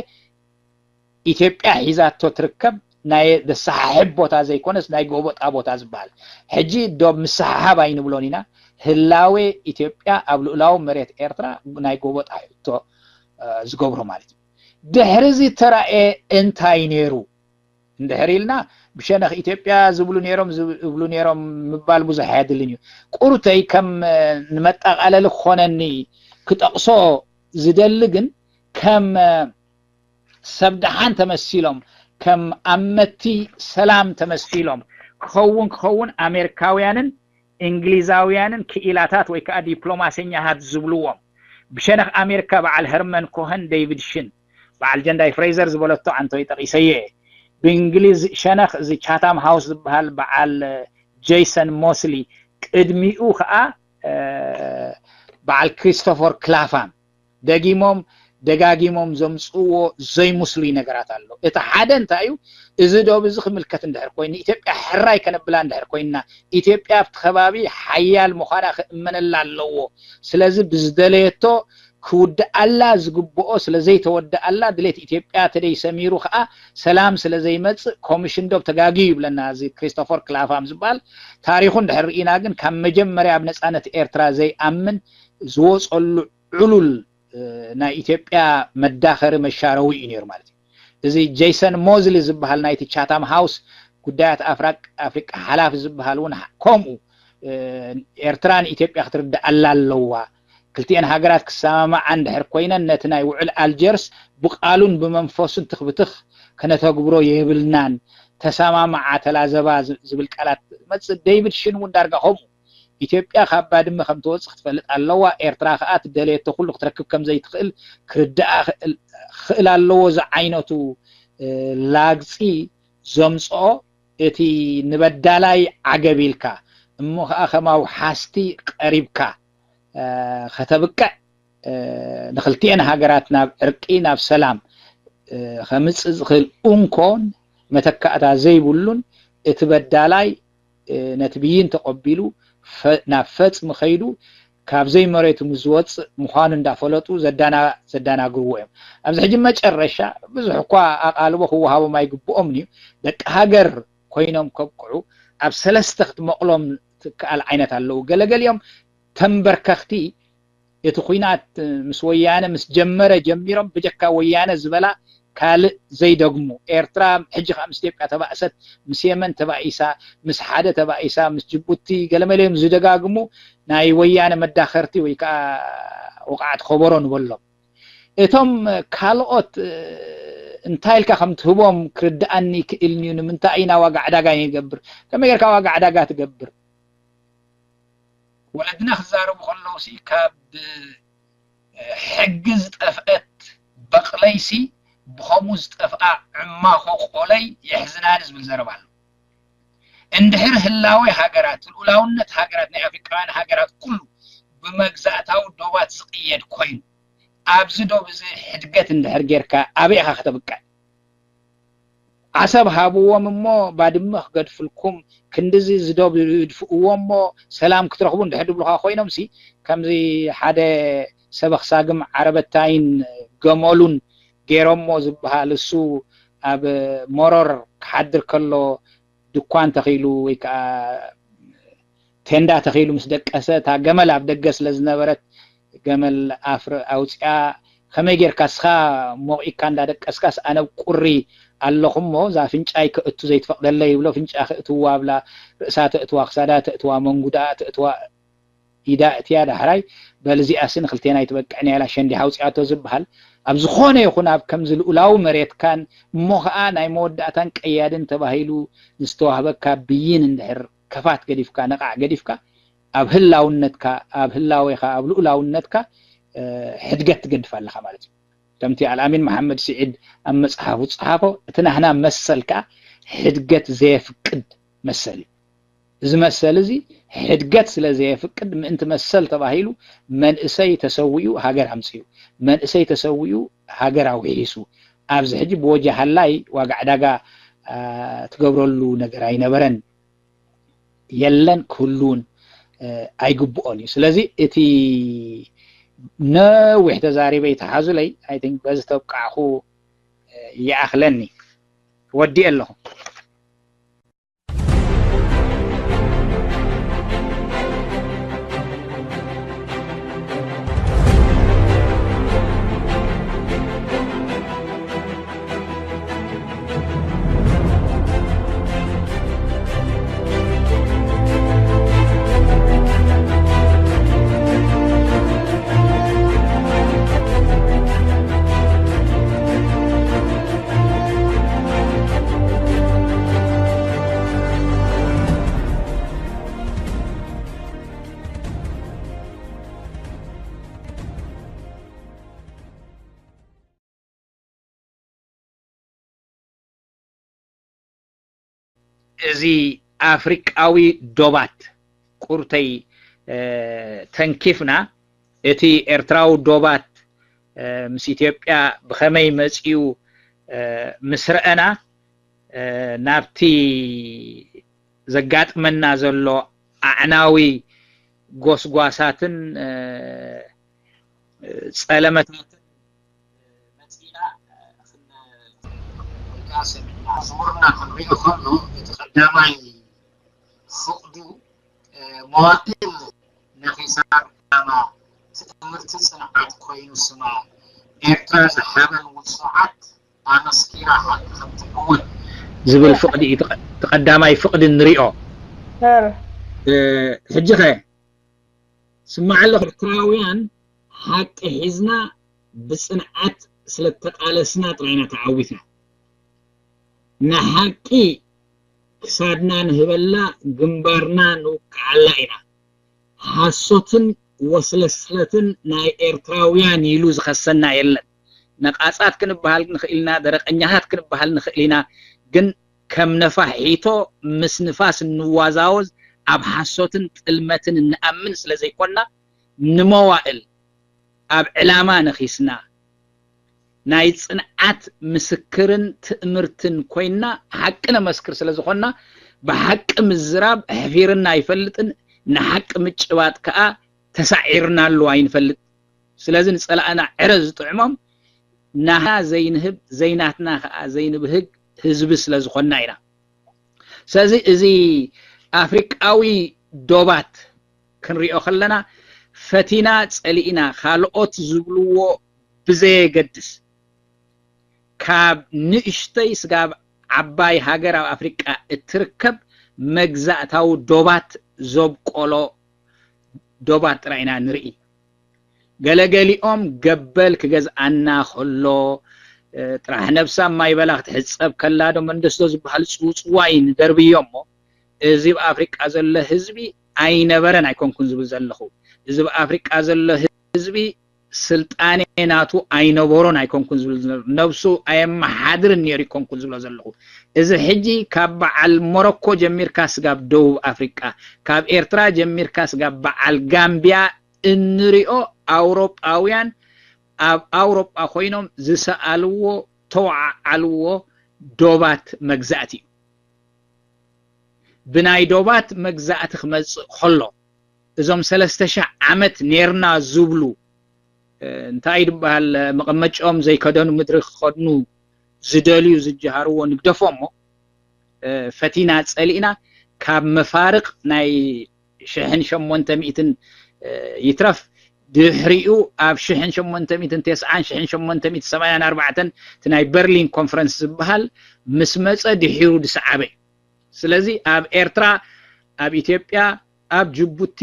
ኢትዮጵያ ሒዛቶ ትርከብ ናይ ዘሰሓሕብ ቦታ ዘይኮነስ ናይ ጎበጣ ቦታ ዝበሃል ሕጂ ዶብ ምስሓሓብ ኣይንብሎን ኢና። ህላዌ ኢትዮጵያ ኣብ ልኡላዊ መሬት ኤርትራ ናይ ጎበጣ ሕቶ ዝገብሮ ማለት እዩ። ድሕሪ እዚ ተራኤ እንታይ ነይሩ እንድሕር ኢልና ብሸነኽ ኢትዮጵያ ዝብሉ ነይሮም ዝብሉ ነይሮም ምባል ብዙሕ ኣየድልን እዩ። ቁርተይ ከም ንመጠቓለሊ ክኾነኒ ክጠቕሶ ዝደሊ ግን ከም ሰብ ደሓን ተመሲሎም ከም ኣመቲ ሰላም ተመሲሎም ክኸውን ክኸውን ኣሜሪካውያንን እንግሊዛውያንን ክኢላታት ወይ ከዓ ዲፕሎማሰኛታት ዝብልዎም ብሸነኽ ኣሜሪካ በዓል ሀርመን ኮሀን ዴቪድ ሽን በዓል ጀንዳይ ፍሬዘር ዝበለቶ ኣንቶይ ጠቂሰየ ብእንግሊዝ ሸነኽ እዚ ቻታም ሃውስ ዝበሃል በዓል ጄሰን ሞስሊ ቅድሚኡ ከዓ በዓል ክሪስቶፈር ክላፋም ደጊሞም ደጋጊሞም ዘምፅዎ ዘይምስሉይ ነገራት ኣሎ። እቲ ሓደ እንታይ እዩ? እዚ ዶብ እዚ ክምልከት እንድሕር ኮይኑ ኢትዮጵያ ሕራይ ከነብላ እንድሕር ኮይንና ኢትዮጵያ ኣብቲ ከባቢ ሓያል ምዃና ክእመነላ ኣለዎ። ስለዚ ብዝደለየቶ ክውድኣላ ዝግብኦ ስለ ዘይተወድኣላ ድሌት ኢትዮጵያ ተደይ ሰሚሩ ከዓ ሰላም ስለ ዘይመፅእ ኮሚሽን ዶብ ተጋግዩ ይብለና እዚ ክሪስቶፈር ክላፋም ዝበሃል። ታሪኹ እንድሕር ርኢና ግን ካብ መጀመርያ ኣብ ነፃነት ኤርትራ ዘይኣምን ዝወፀሉ ዕሉል ናይ ኢትዮጵያ መዳኸሪ መሻረዊ እዩ ነይሩ ማለት እዩ። እዚ ጄሰን ሞዝሊ ዝበሃል ናይቲ ቻታም ሃውስ ጉዳያት ኣፍሪቃ ሓላፊ ዝበሃል እውን ከምኡ ኤርትራ ንኢትዮጵያ ክትርድኣላ ኣለዋ። ክልቲኤን ሃገራት ክሰማማዓ እንድሕር ኮይነን ነቲ ናይ ውዕል ኣልጀርስ ብቃሉን ብመንፈሱን ትኽብትኽ ክነተግብሮ የብልናን። ተሰማማዓ፣ ተላዘባ ዝብል ቃላት መጽእ። ዴቪድ ሽን እውን ዳርጋ ከምኡ። ኢትዮጵያ ካብ ባድመ ከም ትወጽእ ክትፈልጥ ኣለዋ። ኤርትራ ከኣ ትደለየቶ ኩሉ ክትረክብ ከም ዘይትኽእል ክርድኣ ክእል ኣለዎ። ዝዓይነቱ ላግጺ ዘምጽኦ እቲ ንበዳላይ ዓገብ ኢልካ እሞ ከኣ ከማው ሓስቲ ቀሪብካ ከተብቅዕ ንክልቲኤን ሃገራት ናብ ዕርቂ ናብ ሰላም ከምጽእ ዝኽእል እንኮን መተካእታ ዘይብሉን እቲ በዳላይ ነቲ ብይን ተቐቢሉ ናብ ፈጽሚ ከይዱ ካብ ዘይመሬቱ ምስ ዝወፅእ ምዃኑ እንዳፈለጡ ዘዳናግርዎ እዮም። ኣብዚ ሕጂ መጨረሻ ብዙሕ እኳ ኣቓልቦ ክወሃቦም ኣይግብኦምን እዩ። ደቂ ሃገር ኮይኖም ከብቅዑ ኣብ ሰለስተ ክትመቕሎም ትከኣል ዓይነት ኣለዉ። ገለገሊኦም ተንበርከኽቲ እቲ ኲናት ምስ ወያነ ምስ ጀመረ ጀሚሮም ብጀካ ወያነ ዝበላ ካልእ ዘይደግሙ። ኤርትራ ሕጂ ከዓ ምስ ኢትዮጵያ ተባእሰት፣ ምስ የመን ተባኢሳ፣ ምስ ሓደ ተባኢሳ፣ ምስ ጅቡቲ ገለመለ እዮም ዝደጋግሙ ናይ ወያነ መዳኸርቲ ወይ ከዓ ወቃዕቲ ከበሮ ንበሎም። እቶም ካልኦት እንታይ ኢልካ ከም ትህቦም ክርድኣኒ ይክእልኒ እዩ። ንምንታይ ኢና ዋጋ ዕዳጋ ይገብር? ከመይ ጌርካ ዋጋ ዕዳጋ ትገብር? ወለድና ክዛረቡ ከለውሲ ካብ ሕጊ ዝጠፍአት በቕለይሲ ብኸምኡ ዝጠፍኣ ዕማኾ ቆለይ የሕዝናኒ ዝብል ዘረባ ኣሎ። እንድሕር ህላዌ ሃገራት፣ ልኡላውነት ሃገራት፣ ናይ ኣፍሪቃውያን ሃገራት ኩሉ ብመግዛእታዊ ዶባት ዝቕየድ ኮይኑ፣ ኣብዚ ዶብ እዚ ሕድገት እንድሕር ጌርካ ኣበይ ኢኻ ከተብቅዕ? ዓሰብ ሃብዎም እሞ ባድመ ክገድፍልኩም፣ ክንድዚ ዝዶብ ይድፍእዎ እሞ ሰላም ክትረኽቡ እንድሕር ድብሉኻ ኮይኖምሲ፣ ከምዚ ሓደ ሰበኽ ሳግም ዓረበታይን ገመሉን ገይሮሞ ዝበሃል፣ እሱ ኣብ መሮር ክሓድር ከሎ ድኳን ተኺሉ ወይ ከዓ ቴንዳ ተኺሉ ምስ ደቀሰ፣ እታ ገመል ኣብ ደገ ስለ ዝነበረት፣ ገመል ኣፍር ኣውፂኣ፣ ከመይ ጌርካ እስኻ ሞቒካ እንዳደቀስካስ ኣነ ኣብ ቁሪ ኣለኹ እሞ እዛ ኣፍንጫይ ከእቱ ዘይትፈቕደለይ ይብሎ፣ ኣፍንጫ ከእትዋ ብላ ርእሳ ተእትዋ፣ ክሳዳ ተእትዋ፣ መንጉዳ ተእትዋ፣ ኢዳ እትያ ዳሕራይ በል እዚኣሲ ንክልቴና ኣይትበቅዕን እያ ኢላ ሸንዲሓ ኣውፂኣቶ ዝበሃል ኣብ ዝኾነ ይኹን ኣብ ከምዚ ልኡላዊ መሬትካን እሞ ኸዓ ናይ መወዳእታን ቀያድን ተባሂሉ ዝተዋህበካ ብይን እንድሕር ከፋት ገዲፍካ ነቓዕ ገዲፍካ ኣብ ህላውነትካ ኣብ ህላዌኻ ኣብ ልኡላውነትካ ሕድገት ትገድፍ ኣለኻ ማለት እዩ። ከምቲ ኣልኣሚን መሓመድ ስዒድ ኣብ መፅሓፉ ዝፀሓፎ እቲ ናህና መሰል ከዓ ሕድገት ዘየፍቅድ መሰል እዩ። እዚ መሰል እዚ ሕድገት ስለ ዘየፍቅድ ምእንቲ መሰል ተባሂሉ መንእሰይ ተሰዊኡ ሃገር ኣምፅኡ፣ መንእሰይ ተሰዊኡ ሃገር ኣውሒሱ። ኣብዚ ሕጂ ብወጃ ሃላይ ዋጋ ዕዳጋ ትገብረሉ ነገር ኣይነበረን፣ የለን፣ ክህሉውን ኣይግብኦን እዩ። ስለዚ እቲ ነዊሕ ተዛሪበ ይተሓዙለይ፣ I think በዚ ተብቃዕኹ ይኣኽለኒ። ወዲኤ ኣለኹ። እዚ ኣፍሪቃዊ ዶባት ቁርተይ ተንኪፍና እቲ ኤርትራዊ ዶባት ምስ ኢትዮጵያ ብኸመይ መጺኡ ምስ ረኣና ናብቲ ዘጋጥመና ዘሎ ኣዕናዊ ጎስጓሳትን ጸለመታትን መጺና ክንሪኦ ሰሚዕና። መዝሙርና ክንሪኦ ከሎ እቲ ቀዳማይ ፍቕዱ መዋእል ነኺሳ ቀዳማ ትምህርቲ ጽንዓት ኮይኑ ስማ። ኤርትራ ዝሓበን ውጹዓት ኣመስኪራ ሓቂ ከምትዕወት ዝብል ፍቕዲ እዩ። እቲ ቀ-፣ እቲ ቀዳማይ ፍቕዲ ንሪኦ። ሕጂ ኸ ስማዕ ኣለኹ፣ ኤርትራውያን ሓቂ ሒዝና ብጽንዓት ስለ ተቓለስና ጥራይ ኢና ተዓዊትና። ንሓቂ ክሳድና ንህበላ፣ ግንባርና ንውቅዓላ ኢና። ሓሶትን ወስለስለትን ናይ ኤርትራውያን ኢሉ ዝኸሰና የለን። ነቓጻት ክንበሃል ንኽእል ኢና፣ ደረቐኛታት ክንበሃል ንኽእል ኢና። ግን ከም ነፋሒቶ ምስ ንፋስ እንዋዛወዝ፣ ኣብ ሓሶትን ጥልመትን እንኣምን ስለ ዘይኮንና፣ ንመዋእል ኣብ ዕላማ ነኺስና፣ ናይ ጽንዓት ምስክርን ትእምርትን ኮይንና፣ ሓቂ ነመስክር ስለ ዝኾንና፣ ብሓቂ ምዝራብ ኣሕፊርና ኣይፈልጥን፣ ንሓቂ ምጭባጥ ከኣ ተሳዒርናሉ ኣይንፈልጥ። ስለዚ ንጸላእና ዕረ ዝጥዕሞም ናህና ዘይንህብ፣ ዘይናትና ከኣ ዘይንብህግ ህዝቢ ስለ ዝኾንና ኢና። ስለዚ እዚ ኣፍሪቃዊ ዶባት ክንሪኦ ከለና፣ ፈቲና ጸሊእና፣ ካልኦት ዝብልዎ ብዘየገድስ፣ ካብ ንእሽተይ ስጋብ ዓባይ ሃገር ኣብ ኣፍሪቃ እትርከብ መግዛእታዊ ዶባት ዘብቆሎ ዶባት ጥራይ ኢና ንርኢ። ገለገሊኦም ገበል ክገዝኣና ከሎ፣ እ፣ ጥራሕ ነብሳ ማይ በላ ክትሕጸብ ከላ ዶ መንደስዶ ዝበሃል ጽውጽዋይ ንደርብዮ እሞ፣ እዚ ኣብ ኣፍሪቃ ዘሎ ህዝቢ ኣይነበረን ኣይኮንኩን ዝብል ዘለኹ። እዚ ኣብ ኣፍሪቃ ዘሎ ህዝቢ ስልጣኔ ናቱ ኣይነበሮን ኣይኮንኩን ዝብል ዘሎ። ነብሱ ኣየመሓድርን ነይሩ ኣይኮንኩን ዝብሎ ዘለኹ። እዚ ሕጂ ካብ በዓል ሞሮኮ ጀሚርካ ስጋብ ደቡብ ኣፍሪቃ፣ ካብ ኤርትራ ጀሚርካ ስጋብ በዓል ጋምቢያ እንሪኦ ኣውሮጳውያን ኣብ ኣውሮጳ ኮይኖም ዝሰኣልዎ፣ ተወዓዓልዎ ዶባት መግዛእቲ እዩ። ብናይ ዶባት መግዛእቲ ክመጽእ ከሎ፣ እዞም ሰለስተ ሺሕ ዓመት ኔርና ዝብሉ፣ እ፣ እንታይ ድበሃል፣ መቐመጫኦም ዘይከደኑ ምድሪ ክኸድኑ ዝደልዩ ዝጀሃርዎ ንግደፎ እሞ፣ እ፣ ፈቲና ጸሊእና ካብ መፋርቕ ናይ ሽሕን ሸሞንተ ሚእትን፣ እ፣ ይትረፍ ድሕሪኡ ኣብ ሽሕን ሸሞንተ ሚእትን ተስዓን ሽሕን ሸሞንተ ሚእትን ሰማንያን ኣርባዕተን እቲ ናይ በርሊን ኮንፈረንስ ዝበሃል ምስ መጸ ድሒሩ ዝሰዓበ እዩ። ስለዚ ኣብ ኤርትራ፣ ኣብ ኢትዮጵያ፣ ኣብ ጅቡቲ፣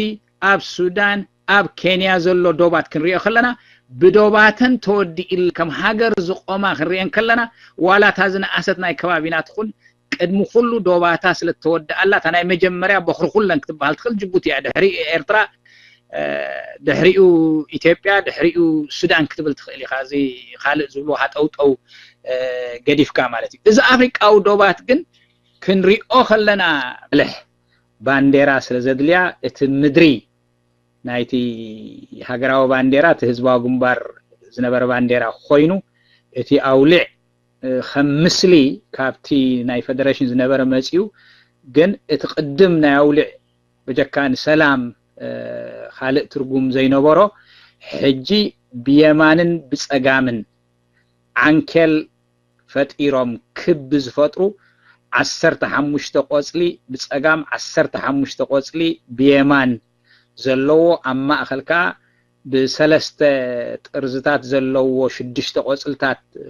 ኣብ ሱዳን፣ ኣብ ኬንያ ዘሎ ዶባት ክንሪኦ ከለና ብዶባተን ተወዲእል ከም ሃገር ዝቆማ ክንሪኤን ከለና ዋላ እታ ዝነኣሰት ናይ ከባቢና ትኹን ቅድሚ ኩሉ ዶባታ ስለ እተወድኣላ እታ ናይ መጀመርያ በኹሪ ኩለን ክትበሃል ትኽእል ጅቡቲ እያ። ድሕሪኡ ኤርትራ፣ እ፣ ድሕሪኡ ኢትዮጵያ፣ ድሕሪኡ ሱዳን ክትብል ትኽእል ኢኻ። እዚ ካልእ ዝብሎ ሃጠውጠው፣ እ፣ ገዲፍካ ማለት እዩ። እዚ ኣፍሪቃዊ ዶባት ግን ክንሪኦ ከለና ልሕ ባንዴራ ስለ ዘድልያ እቲ ምድሪ ናይቲ ሃገራዊ ባንዴራ እቲ ህዝባዊ ግንባር ዝነበረ ባንዴራ ኮይኑ እቲ ኣውሊዕ እ፣ ከም ምስሊ ካብቲ ናይ ፈደረሽን ዝነበረ መጺኡ፣ ግን እቲ ቅድም ናይ ኣውሊዕ በጀካ ንሰላም፣ እ፣ ካልእ ትርጉም ዘይነበሮ ሕጂ ብየማንን ብጸጋምን ዓንኬል ፈጢሮም ክቢ ዝፈጥሩ ዓሰርተ ሓሙሽተ ቆጽሊ ብጸጋም ዓሰርተ ሓሙሽተ ቆጽሊ ብየማን ዘለዎ ኣብ ማእከል ከኣ ብሰለስተ ጥርዝታት ዘለዎ ሽዱሽተ ቆጽልታት፣ እ፣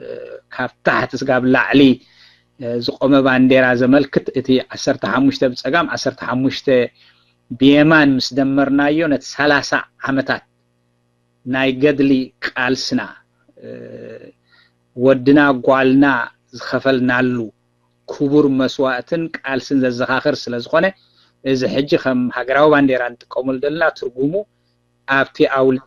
ካብ ታሕቲ ስጋብ ላዕሊ፣ እ፣ ዝቆመ ባንዴራ ዘመልክት እቲ ዓሰርተ ሓሙሽተ ብጸጋም ዓሰርተ ሓሙሽተ ብየማን ምስ ደመርናዮ ነቲ ሰላሳ ዓመታት ናይ ገድሊ ቃልስና፣ እ፣ ወድና ጓልና ዝኸፈልናሉ ክቡር መስዋእትን ቃልስን ዘዘኻኽር ስለ ዝኾነ እዚ ሕጂ ከም ሃገራዊ ባንዴራ ንጥቀመሉ ዘለና ትርጉሙ ኣብቲ ኣውል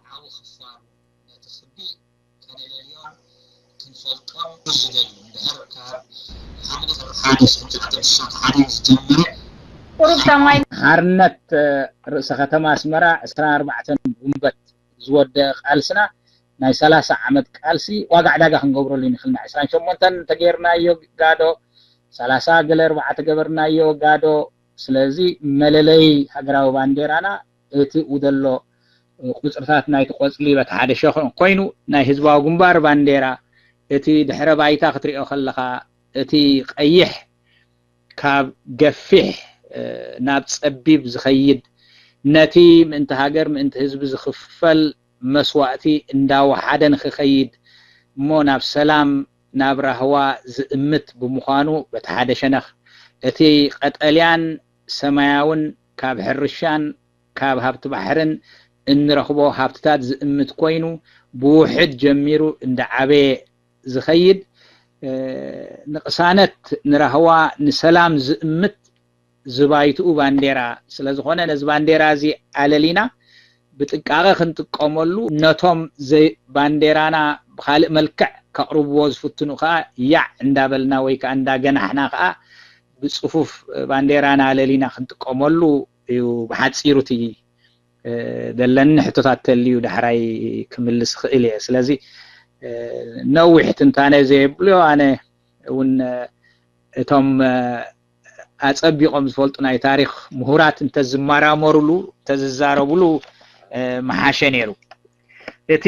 ሓርነት፣ እ፣ ርእሰ ከተማ ኣስመራ ዕስራን ኣርባዕተን ጉንበት ዝወደአ ቃልስና ናይ ሰላሳ ዓመት ቃልሲ ዋጋ ዕዳጋ ክንገብረሉ ንኽእልና። ዕስራን ሸሞንተን ተገይርናዮ ጋዶ፣ ሰላሳ ገለ ኣርባዓ ተገበርናዮ ጋዶ። ስለዚ መለለይ ሃገራዊ ባንዴራና እቲ ኡ ዘሎ ቁጽርታት ናይቲ ቆጽሊ በቲ ሓደ ሸኾ ኮይኑ ናይ ህዝባዊ ግንባር ባንዴራ እቲ ድሕረ ባይታ ክትሪኦ ከለኻ እቲ ቀይሕ ካብ ገፊሕ፣ እ፣ ናብ ጸቢብ ዝኸይድ ነቲ ምእንቲ ሃገር ምእንቲ ህዝቢ ዝኽፈል መስዋእቲ እንዳወሓደ ንክኸይድ እሞ ናብ ሰላም ናብ ራህዋ ዝእምት ብምዃኑ በቲ ሓደ ሸነኽ እቲ ቀጠልያን ሰማያውን ካብ ሕርሻን ካብ ሃብቲ ባሕርን እንረኽቦ ሃብትታት ዝእምት ኮይኑ ብውሕድ ጀሚሩ እንዳዓበየ ዝኸይድ ንቅሳነት ንራህዋ ንሰላም ዝእምት ዝባይትኡ ባንዴራ ስለዝኾነ ነዚ ባንዴራ እዚ ኣለሊና ብጥንቃቐ ክንጥቀመሉ ነቶም ባንዴራና ብካልእ መልክዕ ከቕርብዎ ዝፍትኑ ከዓ ያዕ እንዳበልና ወይ ከዓ እንዳገናሕና ከዓ ብፅፉፍ ባንዴራና ኣለሊና ክንጥቀመሉ እዩ። ብሓፂሩ እቲ ደለኒ ሕቶታት ተልዩ ዳሕራይ ክምልስ ክእል እየ። ስለዚ ነዊሕ ትንታነ ዘየብልዮ ኣነ እውን እቶም ኣጸቢቖም ዝፈልጡ ናይ ታሪኽ ምሁራት እንተዝመራመሩሉ እንተዝዛረቡሉ ምሓሸ ነይሩ። እቲ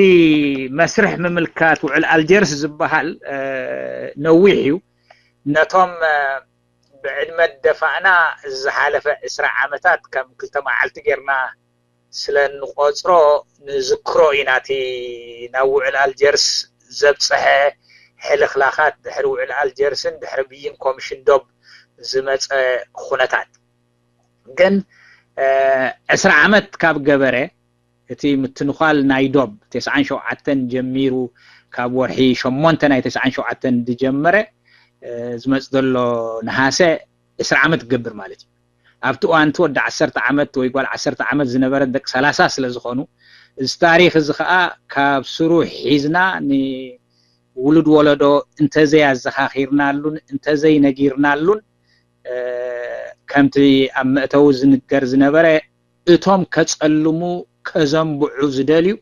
መስርሕ ምምልካት ውዕል ኣልጀርስ ዝበሃል ነዊሕ እዩ። ነቶም ብዕድመ ደፋእና ዝሓለፈ ዕስራ ዓመታት ከም ክልተ መዓልቲ ጌርና ስለ እንቆጽሮ ንዝክሮ ኢና። እቲ ናብ ውዕል ኣልጀርስ ዘብጸሐ ሕልኽላኻት ድሕሪ ውዕል ኣልጀርስን ድሕሪ ብይን ኮሚሽን ዶብ ዝመጸ ኩነታት ግን ዕስራ ዓመት ካብ ገበረ እቲ ምትንዃል ናይ ዶብ ተስዓን ሸውዓተን ጀሚሩ ካብ ወርሒ ሸሞንተ ናይ ተስዓን ሸውዓተን ዝጀመረ ዝመፅ ዘሎ ነሃሰ ዕስራ ዓመት ክገብር ማለት እዩ። ኣብቲ እዋን እቲ ወዲ ዓሰርተ ዓመት ወይ ጓል ዓሰርተ ዓመት ዝነበረት ደቂ ሰላሳ ስለ ዝኾኑ እዚ ታሪኽ እዚ ከዓ ካብ ስሩ ሒዝና ንውሉድ ወለዶ እንተዘይ ኣዘኻኺርናሉን እንተዘይ ነጊርናሉን ከምቲ ኣብ መእተዊ ዝንገር ዝነበረ እቶም ከጸልሙ ከዘንብዑ ዝደልዩ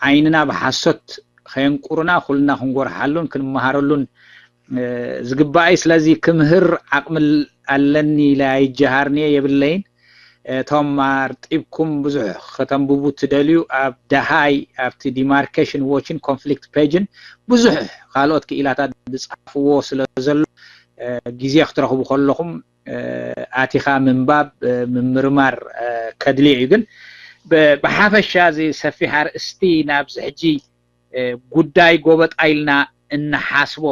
ዓይንና ብሓሶት ከየንቁሩና ኩልና ክንጎርሓሉን ክንመሃረሉን ዝግባእ እዩ። ስለዚ ክምህር ዓቕሚ ኣለኒ ኢለ ኣይጀሃርንየ የብለይን። እቶም ኣርጢብኩም ብዙሕ ከተንብቡ ትደልዩ ኣብ ደሃይ ኣብቲ ዲማርኬሽን ዎችን ኮንፍሊክት ፔጅን ብዙሕ ካልኦት ክኢላታት ዝጻፍዎ ስለ ዘሎ ግዜ ክትረኽቡ ከለኹም ኣቲኻ ምንባብ ምምርማር ከድልዮ እዩ። ግን ብሓፈሻ እዚ ሰፊሕ ኣርእስቲ ናብዚ ሕጂ ጉዳይ ጎበጣ ኢልና እንሓስቦ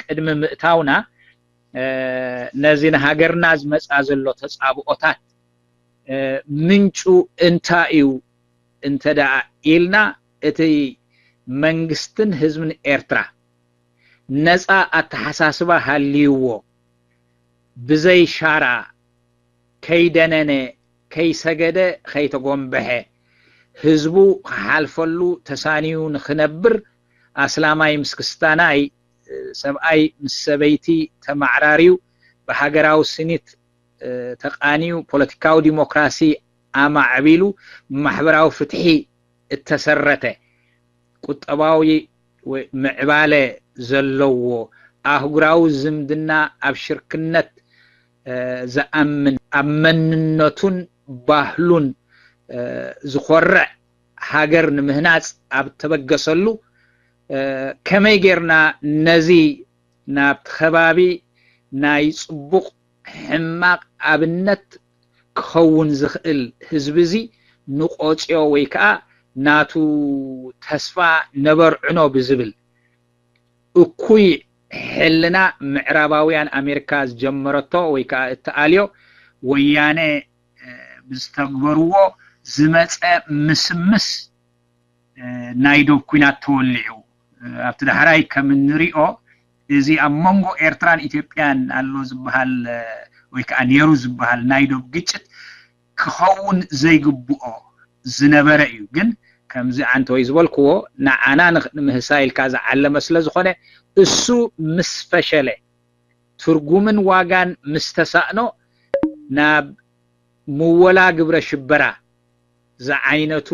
ቅድሚ ምእታውና ነዚ ንሃገርና ዝመፃ ዘሎ ተፃብኦታት ምንጩ እንታይ እዩ እንተ ደኣ ኢልና እቲ መንግስትን ህዝብን ኤርትራ ነፃ ኣተሓሳስባ ሃልይዎ ብዘይ ሻራ ከይደነነ ከይሰገደ ከይተጎንበሐ ህዝቡ ክሓልፈሉ ተሳንዩ ንኽነብር ኣስላማይ ምስ ክስታናይ ሰብኣይ ምስ ሰበይቲ ተማዕራርዩ ብሃገራዊ ስኒት ተቃንዩ ፖለቲካዊ ዲሞክራሲ ኣማዕቢሉ ማሕበራዊ ፍትሒ እተሰረተ ቁጠባዊ ምዕባለ ዘለዎ ኣህጉራዊ ዝምድና ኣብ ሽርክነት ዝኣምን ኣብ መንነቱን ባህሉን ዝኾርዕ ሃገር ንምህናፅ ኣብ ተበገሰሉ ከመይ ጌርና ነዚ ናብቲ ከባቢ ናይ ፅቡቕ ሕማቕ ኣብነት ክኸውን ዝኽእል ህዝቢ እዚ ንቆፅዮ ወይ ከዓ ናቱ ተስፋ ነበርዕኖ ብዝብል እኩይ ሕልና ምዕራባውያን ኣሜሪካ ዝጀመረቶ ወይ ከዓ እተኣልዮ ወያነ ብዝተግበርዎ ዝመፀ ምስምስ ናይ ዶብ ኩናት ተወሊዑ ኣብቲ ዳሕራይ ከም እንሪኦ እዚ ኣብ መንጎ ኤርትራን ኢትዮጵያን ኣሎ ዝበሃል ወይ ከዓ ነይሩ ዝበሃል ናይ ዶብ ግጭት ክኸውን ዘይግብኦ ዝነበረ እዩ። ግን ከምዚ ዓንተወይ ዝበልክዎ ንዓና ንምህሳ ኢልካ ዝዓለመ ስለ ዝኾነ እሱ ምስ ፈሸለ ትርጉምን ዋጋን ምስ ተሳእኖ ናብ ምወላ ግብረ ሽበራ ዝዓይነቱ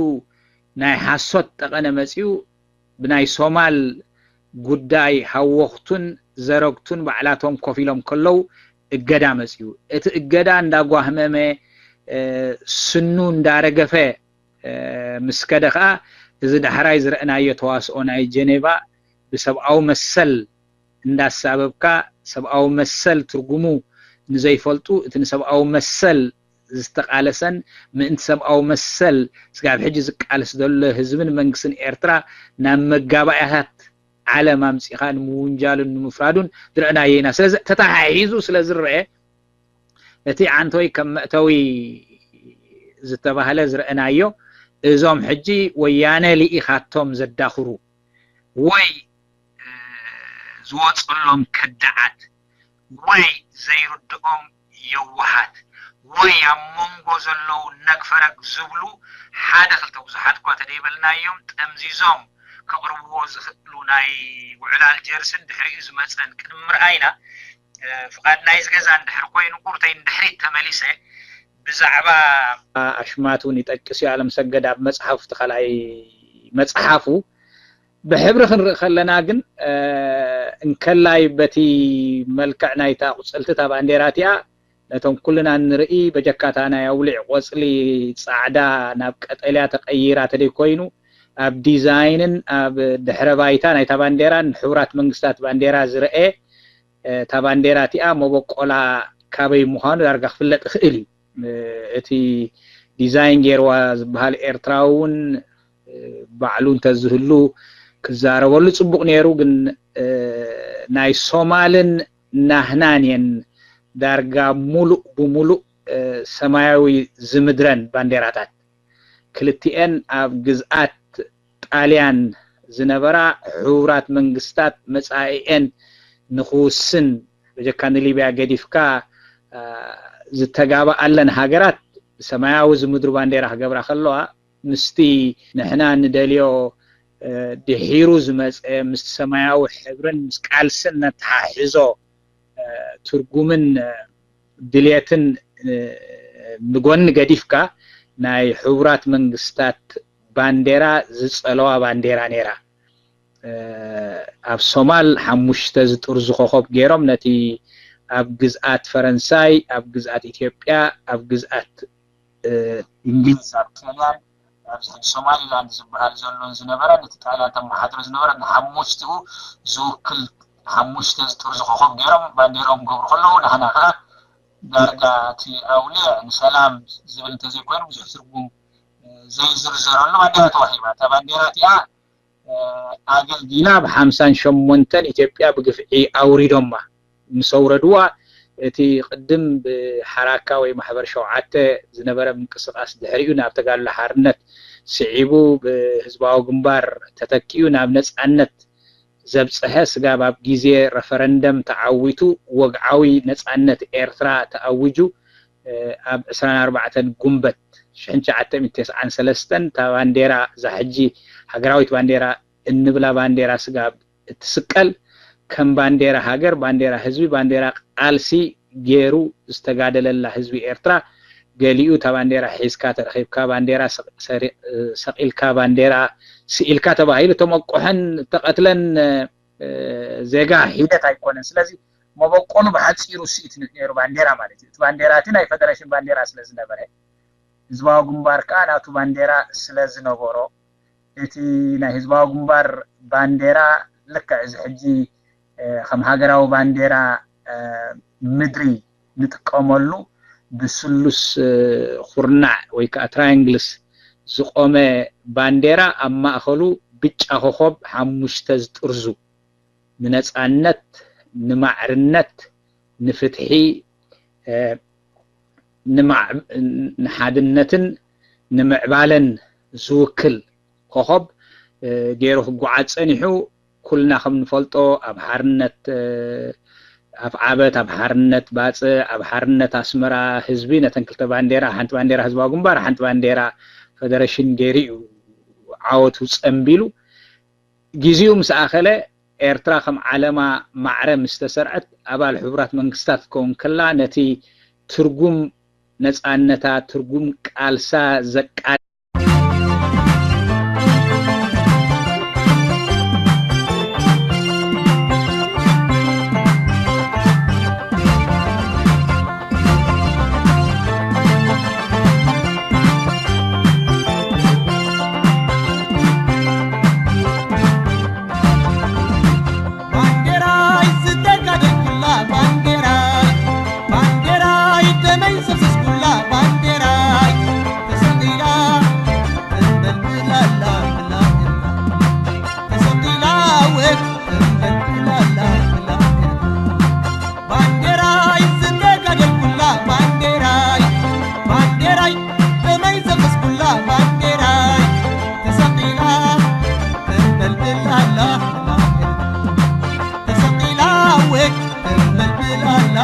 ናይ ሓሶት ጠቐነ መፂኡ ብናይ ሶማል ጉዳይ ሃወኽቱን ዘረግቱን ባዕላቶም ኮፍ ኢሎም ከለዉ እገዳ መፂኡ። እቲ እገዳ እንዳጓህመመ ስኑ እንዳረገፈ ምስ ከደ ከዓ እዚ ዳሕራይ ዝረእናዮ ተዋስኦ ናይ ጀኔቫ ብሰብኣዊ መሰል እንዳሳበብካ ሰብኣዊ መሰል ትርጉሙ ንዘይፈልጡ እቲ ንሰብኣዊ መሰል ዝተቓለሰን ምእንቲ ሰብኣዊ መሰል ስጋብ ሕጂ ዝቃለስ ዘሎ ህዝብን መንግስትን ኤርትራ ናብ መጋባእያታት ዓለም ኣምጺኻ ንምውንጃሉን ንምፍራዱን ዝረእናዮ ኢና። ስለዚ ተተሓሒዙ ስለ ዝረአ እቲ ዓንቶይ ከም መእተዊ ዝተባህለ ዝረእናዮ እዞም ሕጂ ወያነ ልኢኻቶም ዘዳኽሩ ወይ ዝወፀሎም ከዳዓት ወይ ዘይርድኦም የዋሃት ወይ ኣብ መንጎ ዘለዉ ነግፈረግ ዝብሉ ሓደ ክልተ ብዙሓት እኳ ተደይበልናዮም ጠምዚዞም ከቕርብዎ ዝኽእሉ ናይ ውዕላል ጀርስን ድሕሪኡ ዝመፀን ቅድሚ ምርኣይና ፍቓድ ናይዚ ገዛ እንድሕር ኮይኑ ቁርተይ ንድሕሪት ተመሊሰ ብዛዕባ ኣሽማት እውን ይጠቅስ እዩ። ኣለም ሰገድ ኣብ መፅሓፍ እቲ ካልኣይ መፅሓፉ ብሕብሪ ክንርኢ ከለና ግን እንከላይ በቲ መልክዕ ናይታ ቁፅልቲ እታ ባንዴራ እቲኣ ነቶም ኩልና እንርኢ በጀካታ ናይ ኣውሊዕ ቆፅሊ ፃዕዳ ናብ ቀጠልያ ተቀይራ ተደይ ኮይኑ ኣብ ዲዛይንን ኣብ ድሕረ ባይታ ናይታ ባንዴራን ንሕቡራት መንግስታት ባንዴራ ዝረአ እታ ባንዴራ እቲኣ መበቆላ ካበይ ምዃኑ ዳርጋ ክፍለጥ ይኽእል እዩ። እቲ ዲዛይን ገይርዋ ዝበሃል ኤርትራዊ እውን ባዕሉ እንተዝህሉ ክዛረበሉ ጽቡቕ ነይሩ። ግን ናይ ሶማልን ናህናን እየን ዳርጋ ሙሉእ ብሙሉእ ሰማያዊ ዝምድረን ባንዴራታት። ክልቲኤን ኣብ ግዝኣት ጣልያን ዝነበራ ሕቡራት መንግስታት መጻኢኤን ንኽውስን በጀካ ንሊብያ ገዲፍካ ዝተጋባኣለን ሃገራት ሰማያዊ ዝምድሩ ባንዴራ ክገብራ ከለዋ ምስቲ ንሕና ንደልዮ ድሒሩ ዝመፀ ምስቲ ሰማያዊ ሕብርን ምስ ቃልስን ነተሓሕዞ ትርጉምን ድልየትን ንጎኒ ገዲፍካ ናይ ሕቡራት መንግስታት ባንዴራ ዝፀለዋ ባንዴራ ነይራ። ኣብ ሶማል ሓሙሽተ ዝጥርዙ ኮኾብ ገይሮም ነቲ ኣብ ግዝኣት ፈረንሳይ፣ ኣብ ግዝኣት ኢትዮጵያ፣ ኣብ ግዝኣት እንግሊዝ ኣብ ጣልያን ኣብዚ ሕጂ ሶማሊላንድ ዝበሃል ዘሎን ዝነበረ ነቲ ጣልያን ተመሓድሮ ዝነበረ ንሓሙሽቲኡ ዝውክል ሓሙሽተ ዝጥርዙ ኮኾብ ገይሮም ባንዴርኦም ክገብሩ ከለዉ ንሕና ከዓ ዳርጋ እቲ ኣውሊዕ ንሰላም ዝብል እንተዘይኮይኑ ብዙሕ ትርጉም ዘይዝርዘረሉ ባንዴራ ተዋሂባ። እታ ባንዴራ እቲኣ ኣገልጊላ ብ ሓምሳን ሸሞንተን ኢትዮጵያ ብግፍዒ ኣውሪዶማ። ምስ ኣውረድዋ እቲ ቅድም ብሓራካ ወይ ማሕበር ሸውዓተ ዝነበረ ምንቅስቃስ ድሕሪኡ ናብ ተጋድሎ ሓርነት ስዒቡ ብህዝባዊ ግንባር ተተኪኡ ናብ ነፃነት ዘብፀሐ ስጋብ ኣብ ግዜ ረፈረንደም ተዓዊቱ ወግዓዊ ነፃነት ኤርትራ ተኣዊጁ ኣብ ዕስራን ኣርባዕተን ጉንበት ሽሕን ትሽዓተ ሚእትን ተስዓን ሰለስተን እታ ባንዴራ እዛ ሕጂ ሃገራዊት ባንዴራ እንብላ ባንዴራ ስጋብ እትስቀል ከም ባንዴራ ሃገር፣ ባንዴራ ህዝቢ፣ ባንዴራ ቃልሲ ገይሩ ዝተጋደለላ ህዝቢ ኤርትራ ገሊኡ እታ ባንዴራ ሒዝካ ተረኺብካ ባንዴራ ሰቂልካ ባንዴራ ስኢልካ ተባሂሉ ተመቆሐን ተቐትለን ዜጋ ሒደት ኣይኮነን። ስለዚ መበቆሉ ብሓፂሩ ስኢት ነይሩ ባንዴራ ማለት እዩ። እቲ ባንዴራ እቲ ናይ ፈደሬሽን ባንዴራ ስለ ዝነበረ ህዝባዊ ግንባር ከዓ ናቱ ባንዴራ ስለ ዝነበሮ እቲ ናይ ህዝባዊ ግንባር ባንዴራ ልክዕ እዚ ሕጂ ከም ሃገራዊ ባንዴራ ምድሪ ንጥቀመሉ ብስሉስ ኩርናዕ ወይ ከዓ ትራያንግልስ ዝቆመ ባንዴራ ኣብ ማእኸሉ ብጫ ኮኾብ ሓሙሽተ ዝጥርዙ ንነፃነት፣ ንማዕርነት፣ ንፍትሒ፣ ንሓድነትን ንምዕባለን ዝውክል ኮኾብ ገይሩ ክጓዓዝ ፀኒሑ። ኩልና ከም ንፈልጦ ኣብ ሓርነት ኣፍዓበት፣ ኣብ ሓርነት ባፅዕ፣ ኣብ ሓርነት ኣስመራ ህዝቢ ነተን ክልተ ባንዴራ፣ ሓንቲ ባንዴራ ህዝባዊ ግንባር፣ ሓንቲ ባንዴራ ፈደረሽን ገይሩ እዩ ዓወቱ ፀንቢሉ። ግዜኡ ምስ ኣኸለ ኤርትራ ከም ዓለማ ማዕረ ምስ ተሰርዐት ኣባል ሕቡራት መንግስታት ክትከውን ከላ ነቲ ትርጉም ነፃነታ፣ ትርጉም ቃልሳ ዘቃ ወክ ተመልምል ኣላ።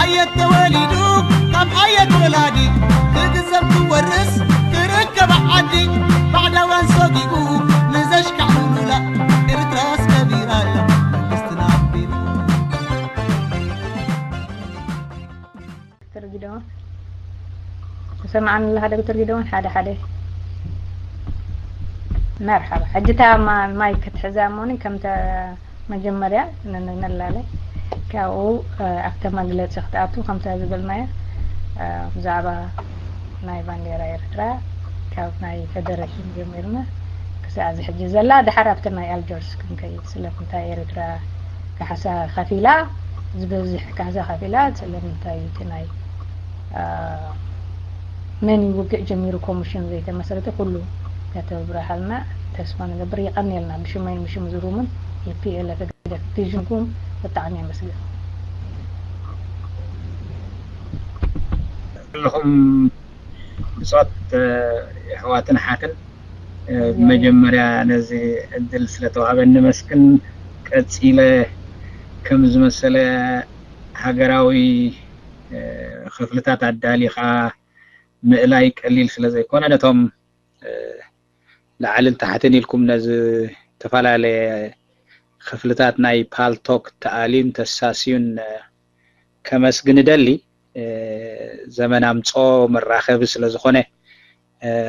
ኣየት ተወሊዱ ካብ ኣየት ወላዲ ክግዘብ ክወርስ ክርከብ ዓዲ ባዕዳውያን ሰጊኡ ንዘሽካዕሉላ ኤርትራስ ከቢራ እያ መንግስትና ኣቢሉ። ዶክተር ጊደዎን ትሰምዓኒ ኣለኻ? ዶክተር ጊደዎን ሓደ ሓደ መርሓባ። ሕጂ እታ ማ- ማይክ ክትሕዛ እሞኒ ከምታ መጀመርያ ን- ን- ንላለ ካብኡ እ፣ ኣብታ መግለጺ ክትኣቱ ከምታ ዝበልናያ እ፣ ብዛዕባ ናይ ባንዴራ ኤርትራ ካብ ናይ ፌደሬሽን ጀሚርና ክሳዕ እዚ ሕጂ ዘላ ድሓር ኣብቲ ናይ ኣልጀርስ ክንከይድ ስለምንታይ ኤርትራ ካሕሳ ከፊላ ዝበዝሕ ካሕሳ ከፊላ ስለምንታይ እዩ እቲ ናይ እ፣ መን እዩ ውግእ ጀሚሩ ኮሚሽን ዘይተመስረተ ኩሉ ከተብርሃልና ተስፋ ንገብር። የቐንየልና ብሽመይን ብሽም ዝሩምን የፒኤልኤፍ ህግደፍ ቪዥንኩም ብጣዕሚ የመስግን። ኩልኹም ብጾት ኣሕዋትን ኣሓትን ብመጀመርያ ነዚ ዕድል ስለተዋህበኒ ነመስግን። ቀጺለ ከም ዝመሰለ ሃገራዊ ክፍልታት ኣዳሊኻ ምእላይ ቀሊል ስለ ዘይኮነ ነቶም ላዕልን ታሕትን ኢልኩም ነዚ ዝተፈላለየ ክፍልታት ናይ ፓልቶክ ተኣልዩን ተሳስዩን ከመስግን እደሊ። ዘመን ኣምጾ መራኸቢ ስለ ዝኾነ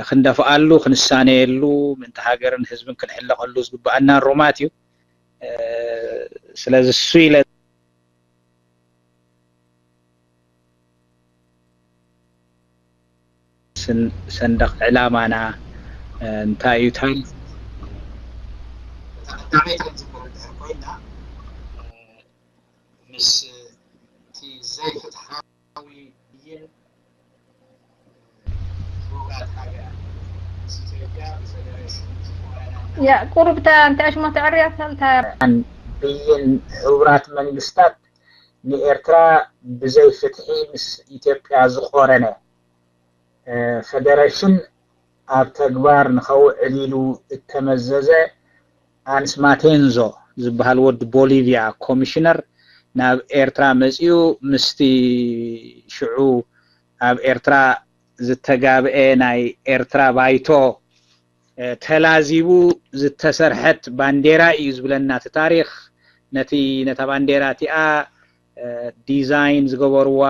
ክንደፍኣሉ ክንሳነየሉ ምእንቲ ሃገርን ህዝብን ክንሕለቐሉ ዝግብኣና ሩማት እዩ። ስለዚ እሱ ኢለ ሰንደቕ ዕላማና እንታይ እዩ ታሪኽ ተቐዳማይ ከም ዝነበረ እንድሕር ኮይና ምስ እቲ ዘይፍትሓዊ ብይን ሕቡራት ሃገራት ምስ ኢትዮጵያ ብፈደሬሽን ዝኾነና ያ ቁሩብ እታ እንታይ ኣሽማ ተዕርያ ታልታ ብይን ሕቡራት መንግስታት ንኤርትራ ብዘይ ፍትሒ ምስ ኢትዮጵያ ዝቆረነ ፈደረሽን ኣብ ተግባር ንኸውዕል ኢሉ እተመዘዘ ኣንስ ማቴንዞ ዝበሃል ወዲ ቦሊቪያ ኮሚሽነር ናብ ኤርትራ መጺኡ ምስቲ ሽዑ ኣብ ኤርትራ ዝተጋብኤ ናይ ኤርትራ ባይቶ ተላዚቡ ዝተሰርሐት ባንዴራ እዩ ዝብለና እቲ ታሪኽ። ነቲ ነታ ባንዴራ እቲኣ ዲዛይን ዝገበርዋ